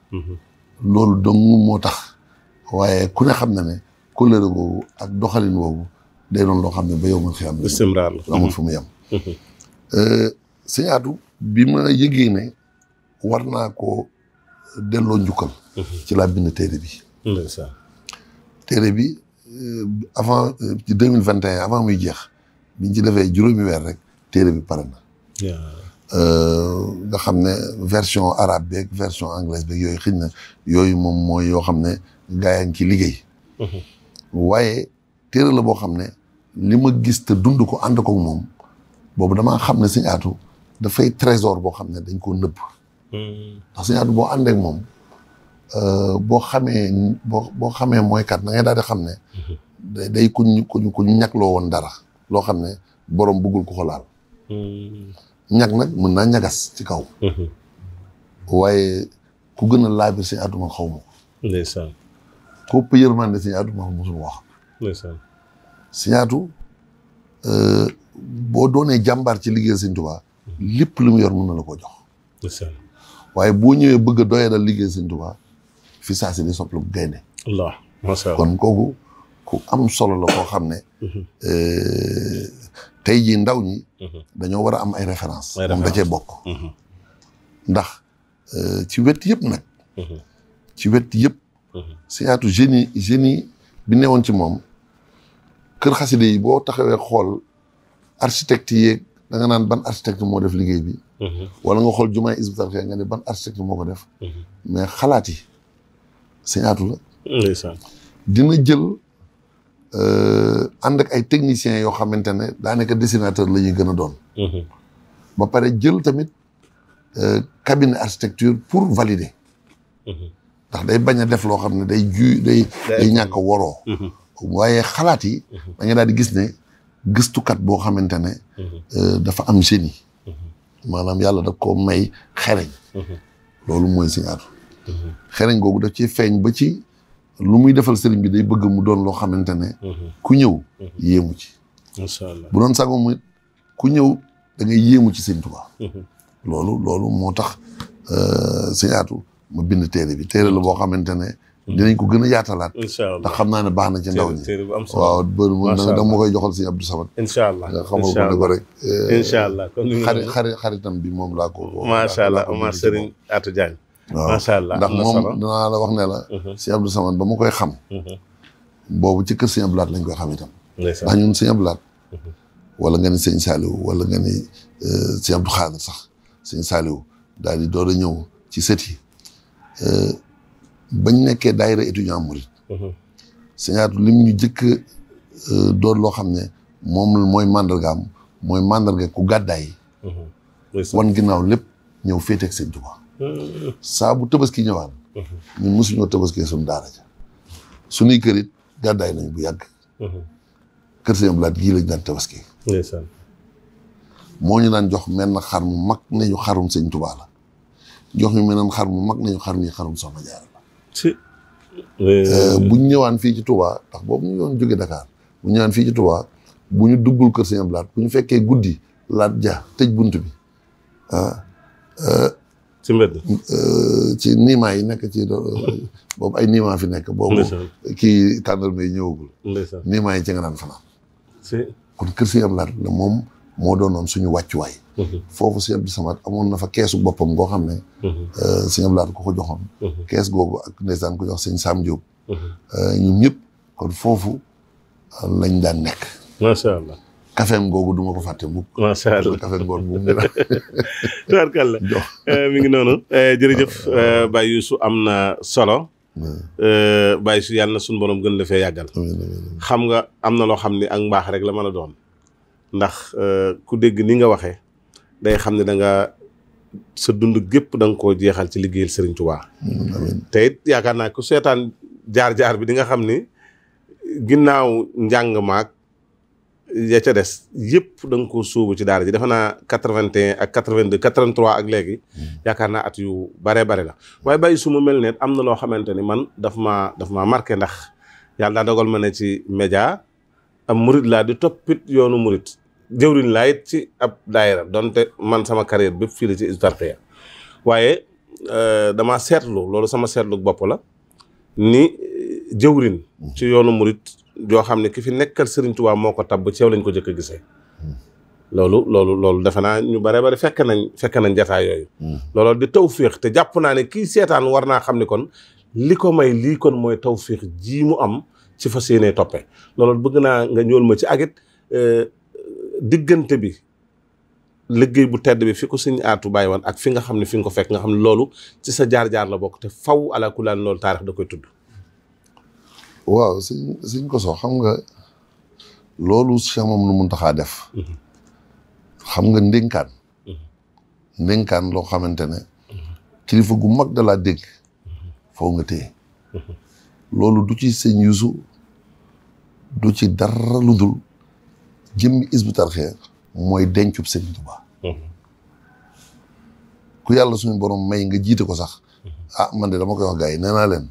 loolu dong moo tax waaye ku ne xam na ne kóllëre boobu ak doxalin boobu day doon loo xam ne ba yow man xiyam istimraar la amul fu mu yem Sëñ Aatu bi ma yëgee ne war naa ko delloo njukkal ci laa bind téere bi téere bi avant ci 2021 avant muy jeex biñ ci defee juróomi weer rek téere bi pare na nga xam ne version arabe beeg version anglaise beeg yooyu xëy na yooyu moom mooy yoo xam ne gaa yaa ngi ci liggéey waaye téere la boo xam ne li ma gis te dund ko ànd ko moom boobu damaa xam ne Sëñ Aatu dafay trésor boo xam ne dañ koo nëbb ndax Sëñ Aatu boo ànd ak moom boo xamee mooy kat da ngay daal di xam ne day kuñ ñagloo woon dara loo xam ne borom bëggul ko laal ñag nag mën naa ñagas ci kaw waaye ku gën a laabir Sëñ Aatu man xaw ma ko ndeysaan ku ëpp yërmande Sëñ Aatu man mosul wax ndeysaan Sëñ Aatu boo doonee jàmbaar ci liggéey Sëñ Tuubaa lépp lu mu yor mën na la koo jox ndeysaan waaye boo ñëwee bëgg a doyadal liggéey Sëñ Tuubaa fi saa si di sopplu gaynde Allah masha Allah kon kooku ku am solo la koo xam ne tey jii ndaw ñi dañoo war a am ay référence moom da cee bokk ndax ci wet yëpp nag ci wet yëpp Sëñ Aatu génie bi newoon ci moom kër xaside yi boo taxawee xool architecte yeeg da nga naan ban architecte moo def liggéey bi. wala nga xool jumaay Hizbut Tarqiyyah nga ne ban architecte moo ko def. mais xalaat yi sëñ Atou la. ndeysaan dina jël ànd ak ay techniciens yoo xamante ne daanaka dessinateur la ñuy gën a doon. ba pare jël tamit cabinet architecture pour valider. ndax day bañ a def loo xam ne day ñàkk a woroo. waaye xalaat yi. da nga daal di gis ne gëstukat boo xamante ne. dafa am génie. maanaam yàlla da ko may xereñ. loolu mooy Sëñ Atou. xereñ googu daf ci feeñ ba ci lu muy defal sëriñ bi day bëgg mu doon loo xamante ne. ku ñëw yéemu ci. macha allah bu doon sago mu ku ñëw da ngay yéemu ci Sëñ Tuubaa. loolu moo tax Sëñ Atou ma bind téere bi téere la boo xamante ne. dinañ ko gën a yaatalaat. incha allah ndax xam naa ne baax na ci ndaw ñi. téere bu am solo waaw bëri mu da ma koy joxal Sëñ Abdou Samad. incha allah nga xamal ko ne ko rek. incha allah xaritam bi moom laa ko. macha allah Omar Serigne Atou Diagne. waaw macha allah ndax moom dinaa la wax ne la. Sëñ Abdou Samad ba ma koy xam. boobu ci kër Sëñ Abdou Lahat lañ koy xam itam. ndax ñun Sëñ Abdou Lahat. wala nga ni Sëñ Saliou wala nga ni Sëñ Abdou Khadre sax Sëñ Saliou daal di door a ñëw ci sët yi. bañ nekkee daayira étudiant murid. Sëñ Atou lim ñu jëkk doon loo xam ne moom mooy mandargaam mooy mandarga ku gàddaay. wan ginnaaw lépp ñëw féeteeg Sëñ Tuubaa. saa bu tabaski ñëwaan. ñun mosuñoo tabaskee suñu daara ja. suñuy kër it gàddaay nañ bu yàgg. kër Sëñ Abdou Lahat gii lañ daan tabaski. ndeysaan moo ñu daan jox menn xar mu mag nañu xarum Sëñ Tuubaa la. jox ñu meneen xar mu mag nañu xar mi xarum Soxna Jaara la. bu ñu ñëwaan fii ci Touba ndax boobu ñu doon jóge Dakar bu ñu ñëwaan fii ci Touba bu ñu duggul kër Sëñ Abdou Lahat bu ñu fekkee guddi laat ja tëj bunt bi ci mbedd ci niimaa yi nekk ci boobu ay niimaa fi nekk boobu kii tàndarma yi ñëwagul niimaa yi ci nga daan fanaan kon kër Sëñ Abdou Lahat la moom moo doonoon suñu wàccuwaay foofu Sëñ Abdou Samad amoon na fa keesu boppam goo xam ne Sëñ Abdou Lahat ko joxoon kees googu ak ndeysaan ko jox Sëñ Sam Diop ñun ñëpp kon foofu lañ daan nekk macha allah kafeem googu duma ko fàtte mukk macha allah kafeem googu bu mu tubaarkàlla mi ngi noonu jërëjëf Baye Youssou am na solo Baye Youssou yàlla na suñu borom gën la fee yàggal xam nga am na loo xam ne ak mbaax rek la mën a doon ndax ku dégg ni nga waxee day xam ne da nga sa dund gépp da nga koo jeexal ci liggéeyal Serigne Touba. te it yaakaar naa ku seetaan jaar-jaar bi di nga xam ni ginnaaw njàng maag ya ca des yëpp da nga koo sóobu ci daara ji defe naa 81 ak 82 83 ak léegi yaakaar naa at yu bare la waaye Baye su ma mel ne am na loo xamante ni man daf maa marqué ndax yàlla daa dogal ma ne ci média am murit laa di toppit yoonu murit jëwriñ laa it ci ab daayira donte man sama carrière bépp fii la ci Hizbut Tarqiyyah waaye dama seetlu loolu sama seetlu bopp la ni jëwriñ ci yoonu murit joo xam ne ki fi nekkal Serigne Touba moo ko tabb ci yow lañ ko jëkk a gisee loolu defe naa ñu bare fekk nañ jataay yooyu loolu di tawféex te jàpp naa ne kii seetaan war naa xam ni kon li ko may lii kon mooy tawféex ji mu am ci fas yéenee toppee loolu bëgg naa nga ñëwal ma ci agit diggante bi liggéey bu tedd bi fi ko Sëñ Atou bàyyi woon ak fi nga xam ne fi nga ko fekk nga xam ne loolu ci sa jaar-jaar la bokk te faw ala kulaan loolu taarix da koy tudd waaw Sëñ Koso xam nga loolu Cheikh Mamadou Mountakha def xam nga ndénkaan loo xamante ne kilifa gu mag da laa dégg foo nga téye loolu du ci Sëñ Youssou du ci dara lu dul jëmmi Hizbut Tarqiyyah mooy dencub Sëñ Tuubaa ku yàlla suñu borom may nga jiite ko sax man de dama koy wax gars yi nee naa leen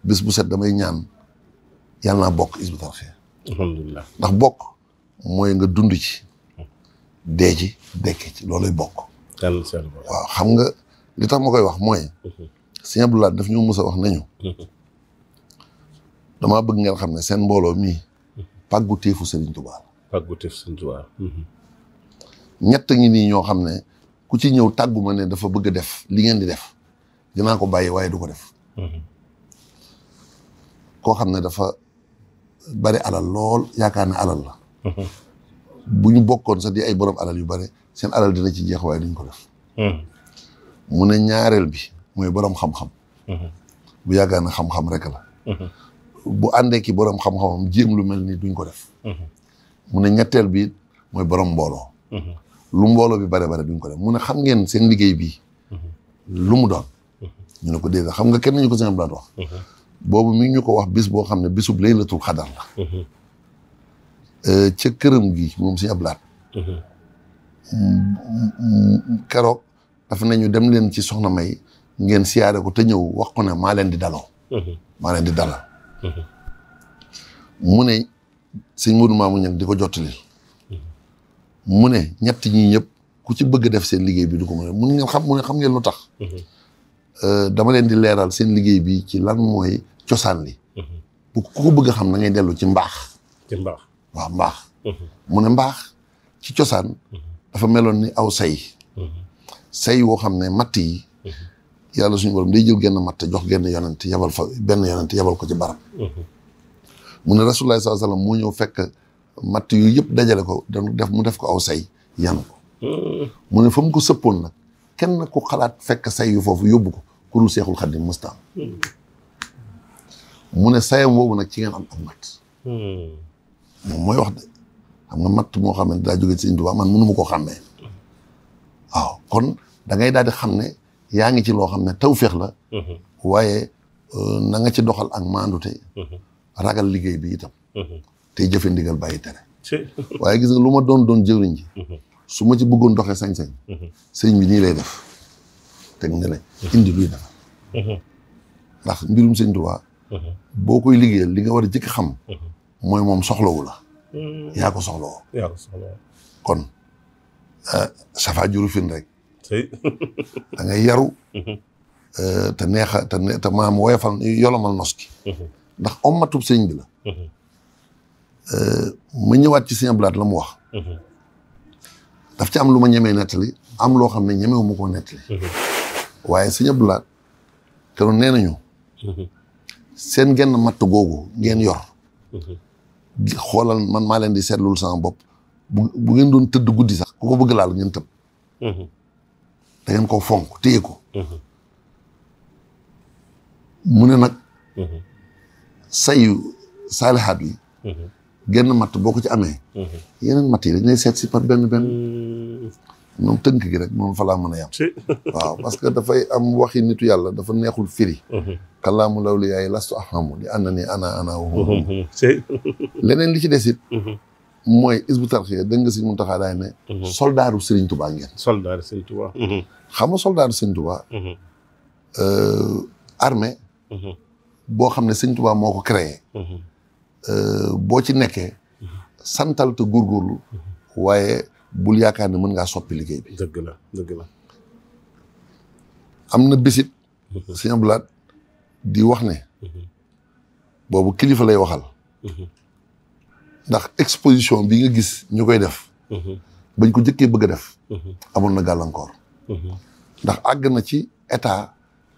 bés bu set damay ñaan yàlla naa bokk Hizbut Tarqiyyah alhamdulilah ndax bokk mooy nga dund ci dee ci dekke ci looluy bokk waaw xam nga li tax ma koy wax mooy Sëñ Abdou Lahat daf ñu mës a wax nañu damaa bëgg ngeen xam ne seen mbooloo mii pàggu téefu Serigne Touba pàggu téefu Serigne Touba ñett ngi nii ñoo xam ne ku ci ñëw tàggu ma ne dafa bëgg a def li ngeen di def dinaa ko bàyyi waaye du ko def koo xam ne dafa bari alal lool yaakaar ne alal la bu ñu bokkoon sax di ay borom alal yu bare seen alal dina ci jeex waaye duñ ko def mu ne ñaareel bi mooy borom xam-xam bu yàggaa na xam-xam rek la bu àndee ki borom xam-xamam jéem lu mel ni duñ ko def mu ne ñetteel bi mooy borom mbooloo lu mbooloo bi bare duñ ko def mu ne xam ngeen seen liggéey bii lu mu doon ñu ne ko déedéet xam nga kenn ñu ko seen blaat wax boobu mi ngi ñu ko wax bis boo xam ne bisub laylatul xadar la ca këram gi moom suñu ablaat keroog dafa ne ñu dem leen ci soxna May ngeen siyaare ko te ñëw wax ko ne maa leen di daloo maa leen di dalal mu ne sëñ Modou Mamou Niang di ko jottali mu ne ñett ñi ñëpp ku ci bëgg def seen liggéey bi du ko mën mu ne xam ngeen lu tax dama leen di leeral seen liggéey bi ci lan mooy cosaan li bu ku ko bëgg a xam na ngay dellu ci mbaax waaw mbaax mu ne mbaax ci cosaan dafa meloon ni aw say woo xam ne matt yi yàlla suñu borom day jël genn matt jox genn yonent yabal fa benn yonent yabal ko ci barab mu ne rasulullah sallallahu alayhi wasallam moo ñëw fekk matt yu yëpp dajale ko mu def ko aw say yan ko mu ne fa mu ko sëppoon nag kenn ku xalaat fekk say yu foofu yóbbu ko ku dul Seexul Xadiim mustaam mu ne sayam boobu nag ci ngeen am ak matt moom mooy wax de xam nga matt moo xam ne daa jóge ci Sëñ Tuubaa man mënu ma koo xàmmee waaw kon da ngay daal di xam ne yaa ngi ci loo xam ne tawféex la waaye na nga ci doxal ak maandute ragal liggéey bi itam tey jëfe ndigal bàyyi tere waaye gis nga lu ma doon jëwriñ ji su ma ci bëggoon doxee sañ-sañ sëriñ bi nii lay def teg ne la indi luy defar ndax mbirum Sëñ Tuubaa boo koy liggéeyal li nga war a jëkk xam mooy moom soxlawu la yaa ko soxlawoo kon safa juru fin rek da ngay yaru te neexa te maam woyofal yolomal nos ki ndax ommatub sëñ bi la ma ñëwaat ci sëñ Blaat la mu wax daf ci am lu ma ñemee nettali am loo xam ne ñemewu ma koo nettali waaye sëñ Blaat te nee nañu seen genn matt googu ngeen yor xoolal man maa leen di seetlul sama bopp bu ngeen doon tëdd guddi sax ku ko bëgg laal ngeen tëb da ngeen koo fonk téye ko mu ne nag sayu saalihaat yi genn matt boo ko ci amee yeneen matt yi dañ lay seet si par benn moom tënk gi rek moom fa laa mën a yam waaw parce que dafay am waxi nitu yàlla dafa neexul firi kalaamu lawliyaay lastu afhamu li ànd ni ana leneen li ci des it mooy Hizbut Tarqiyyah dégg nga si Muntaxa daay ne soldaaru Serigne Touba ngeen soldaaru Serigne Touba xam nga soldaaru Serigne Touba armée boo xam ne Serigne Touba moo ko créé boo ci nekkee santal te góorgóorlu waaye bul yaakaar ne mën ngaa soppi liggéey bi dëgg la am na bisit Sëñ Blaat di wax ne boobu kilifa lay waxal ndax exposition bi nga gis ñu koy def bañ ko jëkkee bëgg a def amoon na gàllankoor ndax àgg na ci état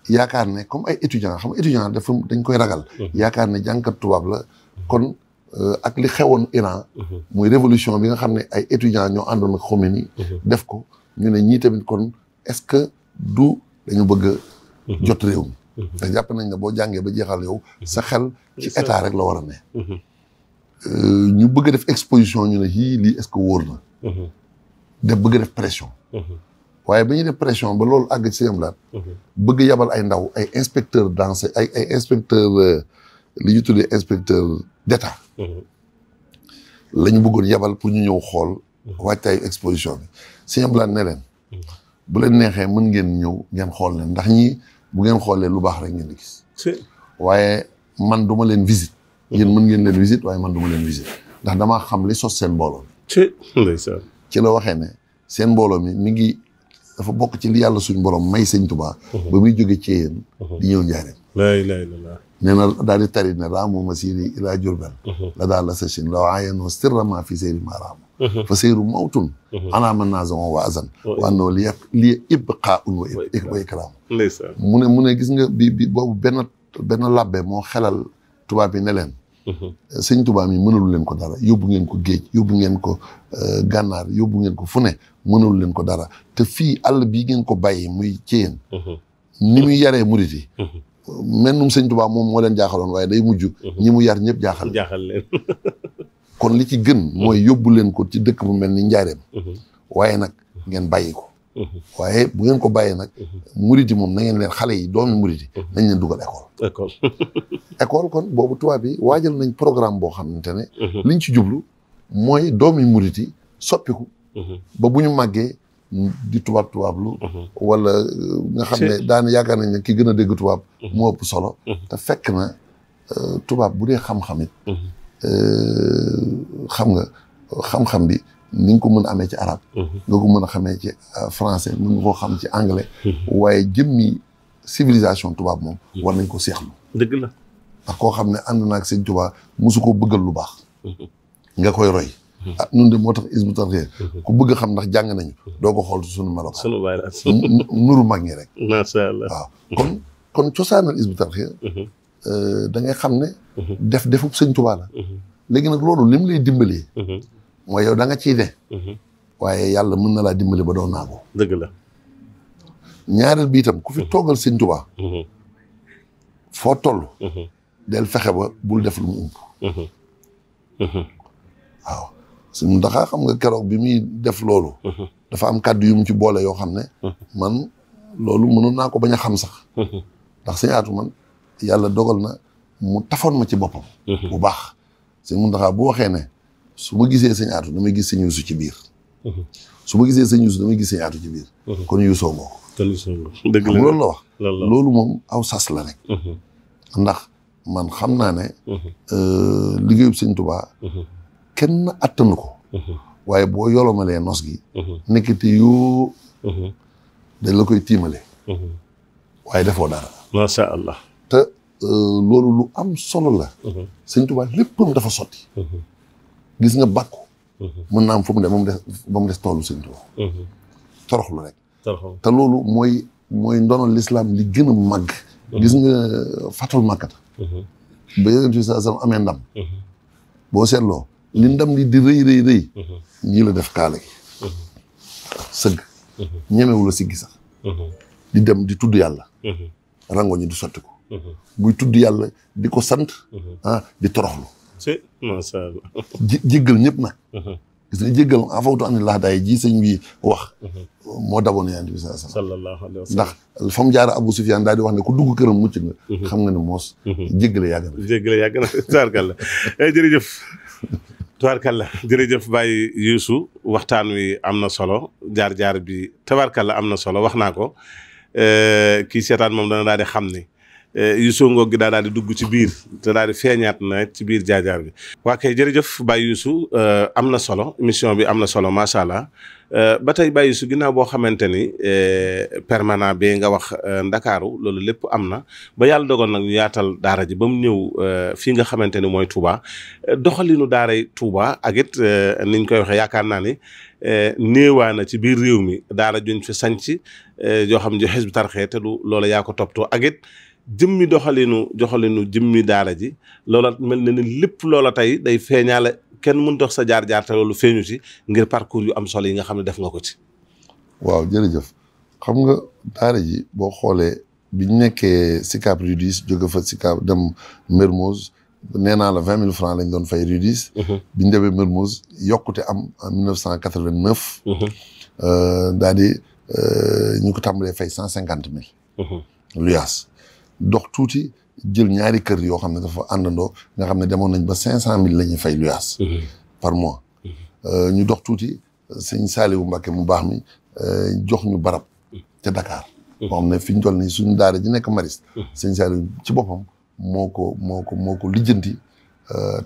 yaakaar ne comme ay étudiants xam nga étudiant dafa dañ koy ragal yaakaar ne jàngkat tubaab la kon ak li xewoon Iran muy révolution bi nga xam ne ay étudiants ñoo àndoon ak Khomeini def ko ñu ne ñii tamit kon est-ce que du dañu bëgg a jot réew mi te jàpp nañ ne boo jàngee ba jeexal yow sa xel ci état rek la war a ne ñu bëgg a def exposition ñu ne yii lii est-ce que wóor na def bëgg a def pression waaye ba ñuy def pression ba loolu àgg ci Sëñ Blaat bëgg yabal ay ndaw ay inspecteur d'ense ay inspecteur li ñu tuddee inspecteur d'état la ñu bëggoon yabal pour ñu ñëw xool waajtaayu exposition bi Sëñ Blaat ne leen bu leen neexee mën ngeen ñëw ngeen xool leen ndax ñii bu ngeen xoolee lu baax rek ngeen di gis waaye man duma leen visite yéen mën ngeen leen visite waaye man duma leen visite ndax damaa xam li sos seen mbooloo mi ci la waxee ne seen mbooloo mi ngi dafa bokk ci li yàlla suñ borom may Sëñ Tuubaa ba muy jóge ci yéen di ñëw njaareem la ilaha illallah nee na daal di tari ne raamu masiri ilaa Jurbel la daal la sachin la waayenoo sirrama fi seyri ma raamu fa seyru mawtun anaama naazon wa azan wa annoo li ibqaa un wa ikraam mu ne gis nga bi boobu benn labbe moo xelal tubaab bi ne leen sëñ Tuubaa mi mënalu leen ko dara yóbbu ngeen ko géej yóbbu ngeen ko gànnaar yóbbu ngeen ko fu ne mënalu leen ko dara te fii àll bii ngeen ko bàyyi muy ci yéen ni muy yaree murit yi mennum sëñ Tuubaa moom moo leen jaaxaloon waaye day mujj ñi mu yar ñëpp jaaxal leen kon li ci gën mooy yóbbu leen ko ci dëkk bu mel ni Njaareem waaye nag ngeen bàyyi ko waaye bu ngeen ko bàyyee nag murit yi moom na ngeen leen xale yi doomi murit yi nañ leen dugal école kon boobu tubaab bi waajal nañ programme boo xamante ne liñ ci jublu mooy doomi murit yi soppiku ba bu ñu màggee di tubaablu wala nga xam ne daana yaakaar nañ ne ki gën a dégg tubaab moo ëpp solo te fekk na tubaab bu dee xam-xamit xam nga xam-xam bi ni nga ko mën a amee ci arabe nga ko mën a xamee ci français mën nga koo xam ci anglais waaye jëmmi civilisation tubaab moom war nañ ko seexlu dëgg la ndax koo xam ne ànd naag sëñ tubaab mosu koo bëggal lu baax nga koy roy nun de moo tax Hizbut Tarqiyyah ku bëgg xam ndax jàng nañu doo ko xool suñu melokaan sunu baay la nuru mag ñi rek macha allah waaw kon cosaanal Hizbut Tarqiyyah da ngay xam ne defub sëñ tubaab la léegi nag loolu lim lay dimbalee mooy yow da nga ciy ne waaye yàlla mën na laa dimbali ba doo naago dëgg la ñaareel bi itam ku fi toogal sëñ Tuubaa foo toll del fexe ba bul def lu mu ump waaw sëñ Muntaxaa xam nga keroog bi muy def loolu dafa am kàddu yu mu ci boole yoo xam ne man loolu mënoon naa ko bañ a xam sax ndax sëñ Aatu man yàlla dogal na mu tafoon ma ci boppam bu baax sëñ Muntaxaa bu waxee ne su ma gisee sëñ Aatu damay gis sëñ Yuusu ci biir su ma gisee sëñ Yuusu damay gis sëñ Aatu ci biir kon yuusoo ngoo ko dëgg la loolu la wax loolu moom aw sas la rek ndax man xam naa ne liggéeyub sëñ Tuubaa kenn attanu ko waaye boo yolomalee nos gi nekkati yoo dañ la koy tiimale waaye defoo dara macha allah te loolu lu am solo la sëñ Tuubaa léppam dafa sotti gis nga bàkku mën naa am fu mu dem ba mu des toolu sëñ Tuubaa toroxlu rek te loolu mooy ndono lislaam li gën a màgg gis nga fatul màkkata ba Yonent bi sallallahu alayhi wasallam amee ndam boo seetloo li ndam li di rëy ñii la def kaala gi sëgg ñemewu la siggi sax di dem di tudd yàlla rango ñi di sotti ko buy tudd yàlla di ko sant di toroxlu macha allah jéggal ñëpp nag gis nga jéggal afawtu anillah daay ji sëñ bi wax moo daboon Yonent bi sallallahu alayhi wa sallam ndax fa mu jaara Abu Sufyaan daal di wax ne ku dugg këram mucc nga xam nga ne moos jéggale yàgg na tubaarkalla jërëjëf tubaarkalla jërëjëf Baye Youssou waxtaan wi am na solo jaar-jaar bi tubaarkalla am na solo wax naa ko kii seetaan moom dana daal di xam ni Youssou ngoog gi daal di dugg ci biir te daal di feeñaat na ci biir jaar-jaar bi waa kay jërëjëf Baye Youssou am na solo émission bi am na solo macha allah ba tey Baye Youssou ginnaaw boo xamante ni permanent bi nga wax Ndakaaru loolu lépp am na ba yàlla dogal nag ñu yaatal daara ji ba mu ñëw fii nga xamante ni mooy Touba doxalinu daaray Touba ak it niñ koy waxee yaakaar naa ni néewaa na ci biir réew mi daara juñ fi sanc joo xam ne Hizbut Tarqiyyah te du loola yaa ko toppatoo ak it jëmmi doxalinu jëmmi daara ji loola mel na ni lépp loola tey day feeñaale kenn mën dox sa jaar-jaar te loolu feeñu ci ngir parcours yu am solo yi nga xam ne def nga ko ci. waaw jërëjëf xam nga daara ji boo xoolee biñ nekkee Sicap Rue 10 jóge fa Sicap dem Mermoz nee naa la 20 000 francs lañ doon fay Rue 10. biñ demee Mermoz yokkute am en 1989. daal di ñu ko tàmbalee fay 150 000. luyaas dox tuuti jël ñaari kër yoo xam ne dafa àndandoo nga xam ne demoon nañ ba 500 000 la ñuy fay luyaas. par mois. ñu dox tuuti sëñ Saliou Mbacké mu baax mi jox ñu barab ca Dakar. moo xam ne fi ñu toll nii suñu daara ji nekk Mariste. sëñ Saliou ci boppam moo ko lijjanti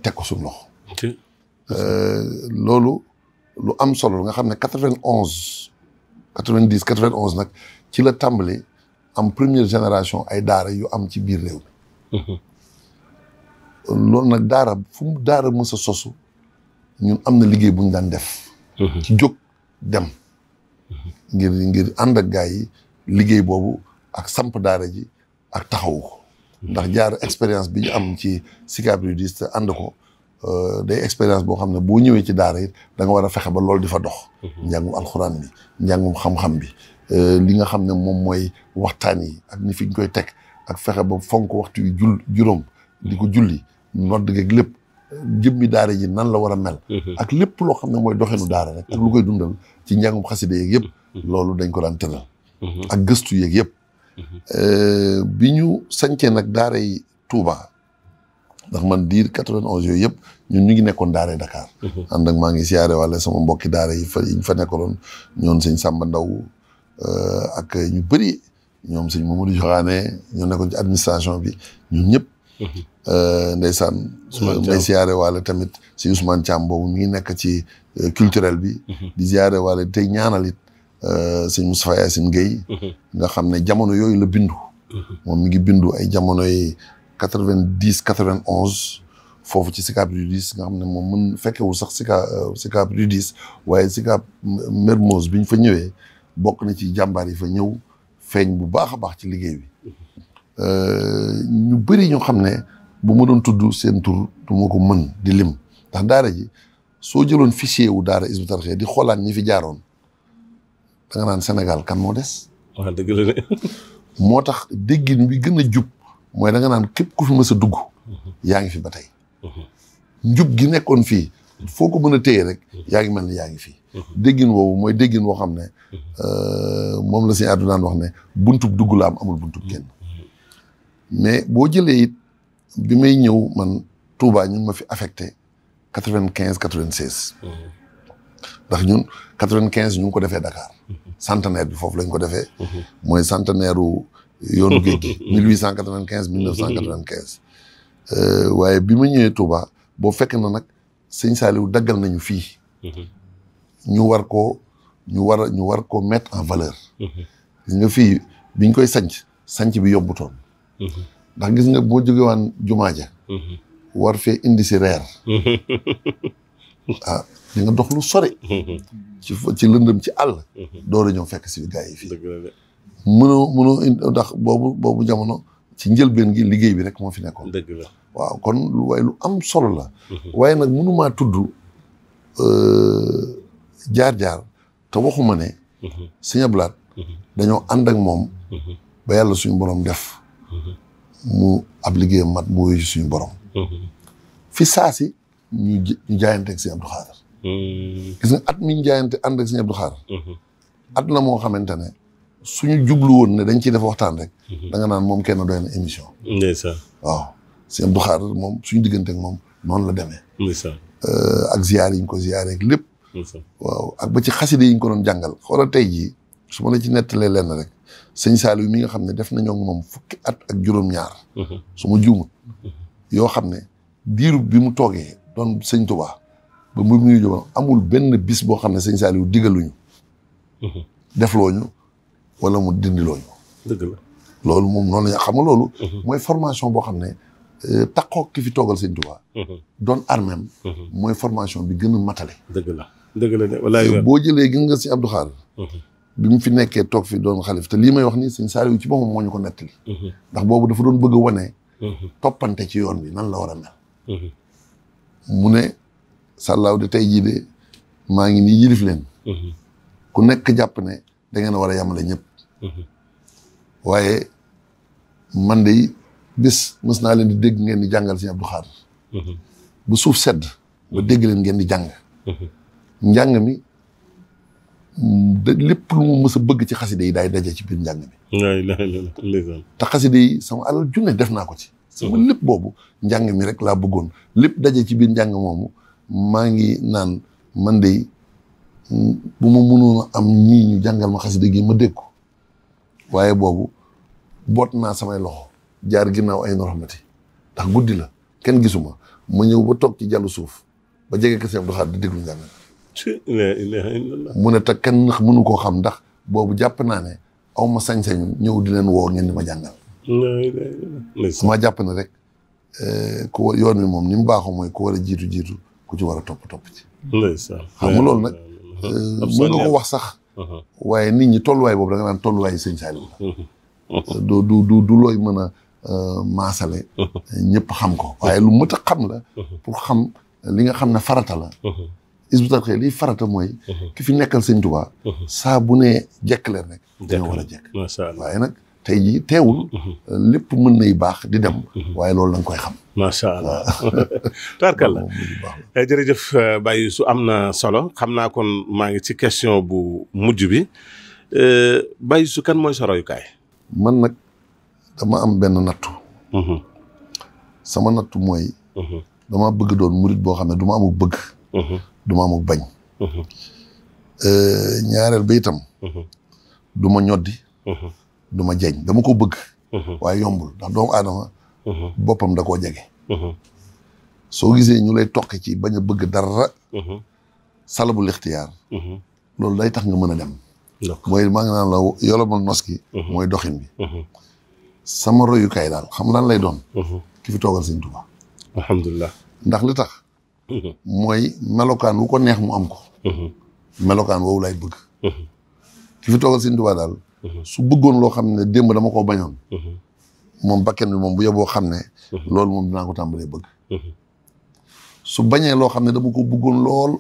teg ko suñu loxo. loolu lu am solo nga xam ne 91 nag ci la tàmbali am première génération ay daara yu am ci biir réew mi. loolu nag daara fu mu daara mës a sosu ñun am na liggéey bu ñu daan def. ci jóg dem. ngir ànd ak gaa yi liggéey boobu ak samp daara ji ak taxawu ko ndax jaar expérience bi ñu am ci Sicap Rydis te ànd ko day expérience boo xam ne boo ñëwee ci daara it da nga war a fexe ba loolu di fa dox. njàngum alxuraan bi njàngum xam-xam bi li nga xam ne moom mooy waxtaan yi ak ni fi ñu koy teg ak fexe ba fonk waxtu yu juróom di ko julli nodd geeg lépp jëmmi daara ji nan la war a mel. ak lépp loo xam ne mooy doxinu daara rek. ak lu koy dundal ci njàngum xaside yeeg yëpp. loolu dañ ko daan tëral. ak gëstu yeeg yëpp. bi ñu sañcee nag daara yi Touba. ndax man diir 91 yooyu yëpp ñun ñu ngi nekkoon daara Dakar. ànd ak maa ngi siyaare wala sama mbokki daara yi ñu fa nekkaloon ñoon sëñ Samba Ndaw ak ñu bëri ñoom sëñ Mamadou Joxaane ñoo nekkoon ci administration bi ñun ñëpp. ndeysaan may siyaare wala tamit si Ousmane Thiam boobu mi ngi nekk ci culturel bi. di siyaare wala tey ñaanal it sëñ Moustapha Yacine Gueye. nga xam ne jamono yooyu la bindu. moom mi ngi bindu ay jamono yi 90 91 foofu ci Sicap Rydis nga xam ne moom mën fekkewul sax Sicap Rydis waaye Sicap Mermoz bi ñu fa ñëwee bokk na ci jàmbaar yi fa ñëw feeñ bu baax a baax ci liggéey bi ñu bëri ñoo xam ne bu ma doon tudd seen tur du ma ko mën di lim ndax daara ji soo jëloon fichier wu daara Hizbut Tarqiyyah di xoolaat ñi fi jaaroon da nga naan Sénégal kan moo des. waaw dëgg la de. moo tax déggin bi gën a jub. mooy da nga naan képp ku fi mës a dugg yaa ngi fi ba tey njub gi nekkoon fii foo ko mën a téye rek yaa ngi mel ni yaa ngi fii déggin woowu mooy déggin woo xam ne moom la si àddu daan wax ne buntub dugg la am amul buntub kenn mais boo jëlee it bi may ñëw man Touba ñu ngi ma fi affecté 95 96 ndax ñun 95 ñu ngi ko defee Dakar centenaire bi foofu lañ ko defee mooy centenaire u yoonu géej gi 1895 1995 waaye bi ma ñëwee Touba boo fekk na nag sëñ Saliou daggal nañu fii ñu war koo mettre en valeur gis nga fii biñ koy sanc bi yombutoon ndax gis nga boo jóge waan jumaa ja war fee indi si reer ah di nga dox lu sori ci lëndëm ci àll door a ñëw fekk si gars yi fii mënoo ndax boobu jamono ci njëlbeen gi liggéey bi rek moo fi nekkoon. dëgg la waaw kon lu am solo la. waaye nag mënumaa tudd jaar-jaar te waxuma ne. Sëñ Abdou Lahad dañoo ànd ak moom. ba yàlla suñu borom def. mu ab liggéeyam mat mu wéy suñu borom. fi saasi ñu jaayante ak Sëñ Abdou Khadre. gis nga at mi ñu jaayante ànd ak Sëñ Abdou Khadre. at la moo xamante ne. suñu jublu woon ne dañ ciy def waxtaan rek. da nga naan moom kenn doy na émission. ndeysaan. waaw Sëñ Abdou Khadre moom suñu diggante ak moom noonu la demee. ndeysaan. ak ziyaar yi ñu ko ziyaaree ak lépp. ndeysaan. waaw ak ba ci xaside yi ñu ko doon jàngal xoolal tey jii su ma la ci nettalee lenn rek sëñ Saliou mi nga xam ne def nañoo moom fukki at ak juróom-ñaar. su ma juumut. yoo xam ne diiru bi mu toogee doon sëñ Touba ba mu muy jóg amul benn bis boo xam ne sëñ Saliou digaluñu. deflooñu. wala mu dindiloo ñu. dëgg la loolu moom noonu la xam nga loolu. mooy formation boo xam ne taxaw ki fi toogal sëñ Tuubaa. doon armem mooy formation bi gën a matale. dëgg la de walaay boo jëlee gis nga si Abdou Khadre. bi mu fi nekkee toog fi doon xalif te lii may wax nii sëñ Saliou ci boppam moo ñu ko nettali. ndax boobu dafa doon bëgg a wane. toppante ci yoon bi nan la war a mel. mu ne sàllaaw de tey jii de maa ngi nii yilif leen. ku nekk jàpp ne da ngeen a war a yamale ñëpp. waaye man de bis mës naa leen di dégg ngeen di jàngal Sëñ Abdou Khadre. bu suuf sedd ba dégg leen ngeen di jàng. njàng mi lépp lu mu mës a bëgg ci xaside yi daay daje ci biir njàng mi. te xaside yi sama alal junne def naa ko ci. sama lépp boobu njàng mi rek laa bëggoon lépp daje ci biir njàng moomu maa ngi naan man de bu ma mënoon a am ñii ñu jàngal ma xaside gi ma dégg ko. waaye boobu boot naa samay loxo jaar ginnaaw ay normati ndax guddi la kenn gisuma ma ñëw ba toog ci jàllu suuf ba jege ko Sëñ Abdou Khadre di déglu njàng mu ne te kenn mënu koo xam ndax boobu jàpp naa ne aw ma sañ-sañu ñëw di leen woo ngeen di ma jàngal. ma jàpp ne rek ku yoon wi moom ni mu baaxoo mooy ku war a jiitu ku ci war a topp ci. xam nga loolu nag mën nga ko wax sax. waaye nit ñi tolluwaay boobu da nga naan tolluwaay sëñ Saliou la. du looy mën a maasale ñëpp xam ko waaye lu mët a xam la pour xam li nga xam ne farata la Hizbut Tarqiyyah liy farata mooy ki fi nekkal sëñ Tuubaa saa bu ne jekk leen rek dañoo war a jekk waaye nag tey jii teewul lépp mën nay baax di dem waaye loolu da nga koy xam macha allah tubaarkalla jërëjëf Baye Youssou am na solo xam naa kon maa ngi ci question bu mujj bi Baye Youssou kan mooy sa royukaay man nag dama am benn nattu sama nattu mooy dama bëgg doon murit boo xam ne du ma amuk bëgg du ma amuk bañ ñaareel ba itam du ma ñoddi du ma jeñ dama ko bëgg waaye yombul ndax doomu aadama boppam da koo jege soo gisee ñu lay toqi ci bañ a bëgg dara salabul ixtiyaar loolu day tax nga mën a dem mooy maa ngi naan la yolomal nos ki mooy doxin bi sama royukaay daal xam lan lay doon ki fi toogal sëñ Tuubaa alhamdulilah ndax li tax mooy melokaan wu ko neex mu am ko melokaan woowu lay bëgg ki fi toogal sëñ Tuubaa daal su bëggoon loo xam ne démb dama koo bañoon moom bakken bi moom bu yeboo xam ne loolu moom dinaa ko tàmbalee bëgg su bañee loo xam ne dama ko bëggoon lool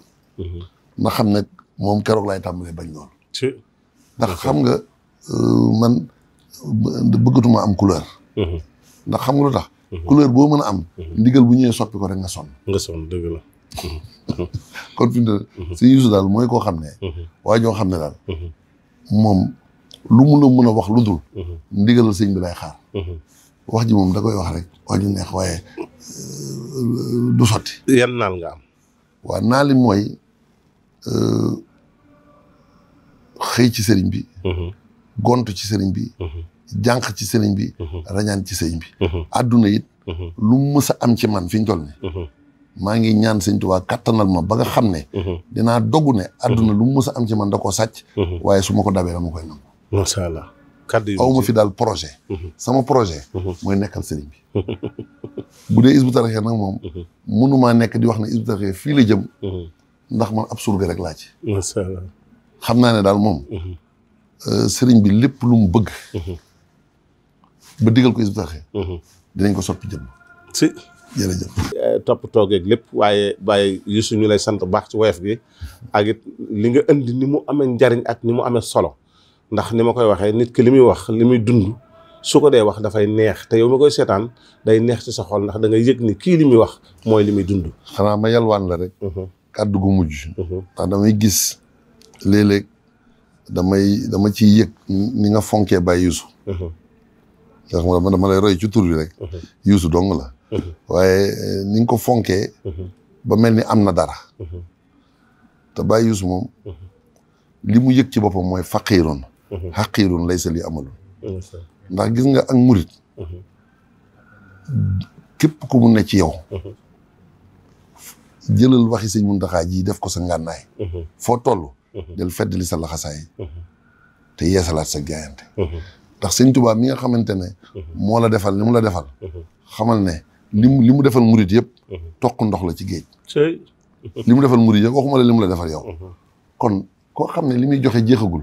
na xam ne moom keroog laay tàmbalee bañ lool ndax xam nga man bëggatuma am couleur ndax xam nga lu tax couleur boo mën a am ndigal bu ñëwee soppi ko rek nga sonn dëgg la kon fi mu ne si Youssou daal mooy koo xam ne waaye ñoo xam ne daal moom lu mun a mën a wax lu dul ndigalal sëñ bi lay xaar wax ji moom da koy wax rek wax ju neex waaye du sotti yan naal nga am waaw naali mooy xëy ci sëriñ bi gontu ci sëriñ bi jànq ci sëriñ bi rañaan ci sëriñ bi àdduna it lu mu mës a am ci man fi ñu toll ni maa ngi ñaan sëñ Tuubaa kattanal ma ba nga xam ne dinaa dogu ne àdduna lu mu mës a am ci man da koo sàcc waaye su ma ko dabee dama koy nangu macha allah kaddu aw ma fi daal projet sama projet mooy nekkal sëriñ bi bu dee Hizbut Tarqiyyah nag moom mënumaa nekk di wax ne Hizbut Tarqiyyah fii la jëm ndax man ab surga rek laa ci macha allah xam naa ne daal moom sëriñ bi lépp lu mu bëgg ba digal ko Hizbut Tarqiyyah dinañ ko soppi jëm si jërëjëf topp toogeeg lépp waaye Baye Youssou ñu lay sant baax ci woyof gi ak it li nga indi ni mu amee njariñ ak ni mu amee solo ndax ni ma koy waxee nit ki li muy wax li muy dund su ko dee wax dafay neex te yow mi koy seetaan day neex ci sa xol ndax da ngay yëg ni kii li muy wax mooy li muy dund xanaa ma yalwaan la rek kàddu gu mujj ndax damay gis léeg-léeg dama ciy yëg ni nga fonkee Baye Youssou ndax dama lay roy ci tur bi rek Youssou dong la waaye ni nga ko fonkee ba mel ni am na dara te Baye Youssou moom li mu yëg ci boppam mooy faqiirun xaqiirun laysa li amalun ndax gis nga ak murit képp ku mu ne ci yow jëlal waxi sëñ Muntaxa ji def ko sa ngànnaay foo toll del fedd li sa laxasaay te yeesalaat sa jaayante ndax sëñ Tuubaa mi nga xamante ne moo la defal li mu la defal xamal ne li mu defal murit yëpp toq ndox la ci géej li mu defal murit yëpp waxuma la li mu la defal yow kon koo xam ne li muy joxe jeexagul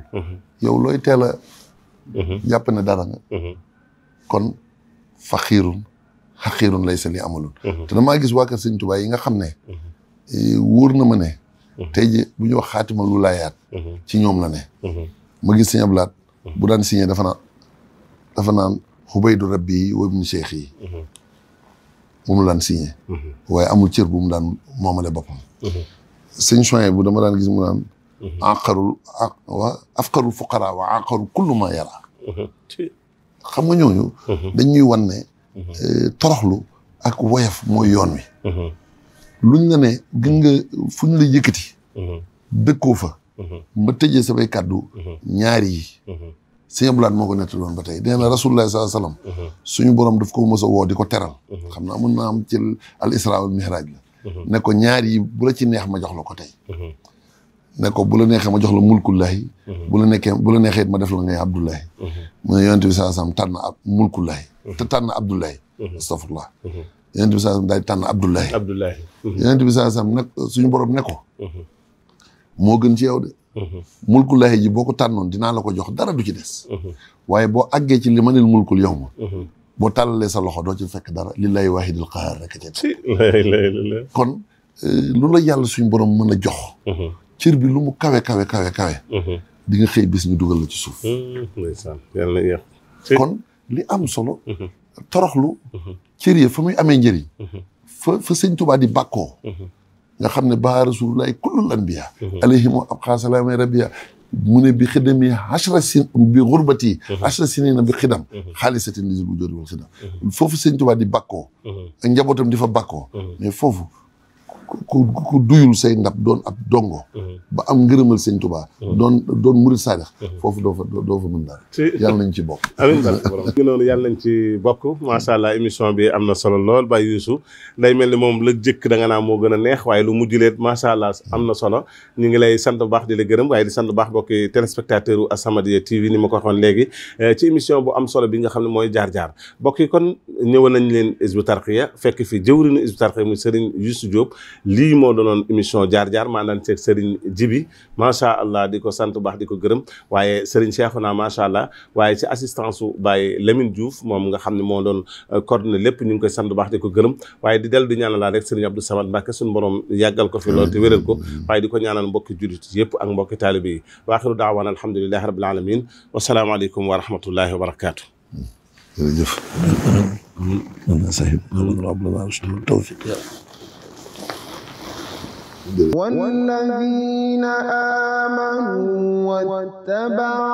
yow looy teel a jàpp ne dara nga kon faqiirun xaqiirun laysa li amalun te damaa gis waa kër sëñ Tuubaa yi nga xam ne wóor na ma ne tey ji bu ñu wax xaatima lu laayaat ci ñoom la ne ma gis sëñ Ablaat bu daan signé dafa naan xubaydu rabbi wa ibnu cheikh yi moom la daan signé waaye amul cër bu mu daan moomale boppam sëñ Chouaïb bu dama daan gis mu naan afqarul fuqara wa aqaru kullu ma yara xam nga ñooñu dañuy wan ne toroxlu ak woyof mooy yoon wi luñ la ne gën nga fu ñu la yëkkati dëkkoo fa ma tëjee samay kàddu ñaari yi sëñ Abdoulaye moo ko nettaloon ba tey nee na rasulullah sallallahu alayhi wasallam suñu borom daf ko mës a woo di ko teral xam naa mën naa am ci al isra wal mihraj la ne ko ñaari yi bu la ci neex ma jox la ko tey ne ko bu la neexee ma jox la mulkullahi bu la neexee it ma def la ngay abdullahi mu ne yonent bi sallallahu alayhi wasallam tànn ab mulkullahi te tànn abdullahi astafurlah yonent bi sallallahu alayhi wasallam daal tànn abdullahi yonent bi sallallahu alayhi wasallam nag suñu borom ne ko moo gën ci yow de mulkullahi ji boo ko tànnoon dinaa la ko jox dara du ci des waaye boo àggee ci li ma nel mulkul yow ma boo tàllalee sa loxo doo ci fekk dara lillahi waahidil qahaar rek ci kon lu la yàlla suñu borom mën a jox cër bi lu mu kawe di nga xëy bis ñu dugal la ci suuf kon li am solo toroxlu cër yi fa muy amee njëriñ fa sëñ Tuubaa di bàkkoo nga xam ne baa rasulullahi kullul anbiya alayhimu abqa salaami rabbiya mu ne bi xidami bi xurbati ashra sinina bi xidam xaalisatin lisil bu jóori wal xidam foofu sëñ Tuubaa di bàkkoo ak njabootam di fa bàkkoo mais foofu ku duyul say ndab doon ab dongo ba am ngërëmal sëñ Tuubaa doon murid saadix foofu doo fa mën daal yàlla nañ ci bokk amiin barke borom ngi noonu yàlla nañ ci bokk macha allah émission bi am na solo lool Baye Youssou day mel ni moom la jëkk da nga naa moo gën a neex waaye lu mujjuleet macha allah am na solo ñu ngi lay sant bu baax di la gërëm waaye di sant bu baax bokki téléspectateur u As-Samadiyya TV ni ma ko waxoon léegi ci émission bu am solo bi nga xam ne mooy jaar-jaar bokki kon ñëwal nañ leen Hizbut Tarqiyyah fekk fi jëwriñu Hizbut Tarqiyyah muy Serigne Youssou Diop lii moo doonoon émission jaar-jaar maanaam seeg Serigne Djibi macha allah di ko sant bu baax di ko gërëm waaye Serigne Cheikhouna macha allah waaye ci assistance su Baye Lamine Diouf moom nga xam ne moo doon coordonné lépp ñu ngi koy sant bu baax di ko gërëm waaye di dellu di ñaanal rek Serigne Abdou Samad Mbacké suñu borom yàggal ko fi lool te wéral ko waaye di ko ñaanal mbokki jullit yëpp ak mbokki taalibe yi waaxiru daawaan alhamdulillahi rabbil alamin wasalaamaaleykum wa rahmatullahi wa barakaatu. jërëjëf. والذين آمنوا واتبعوا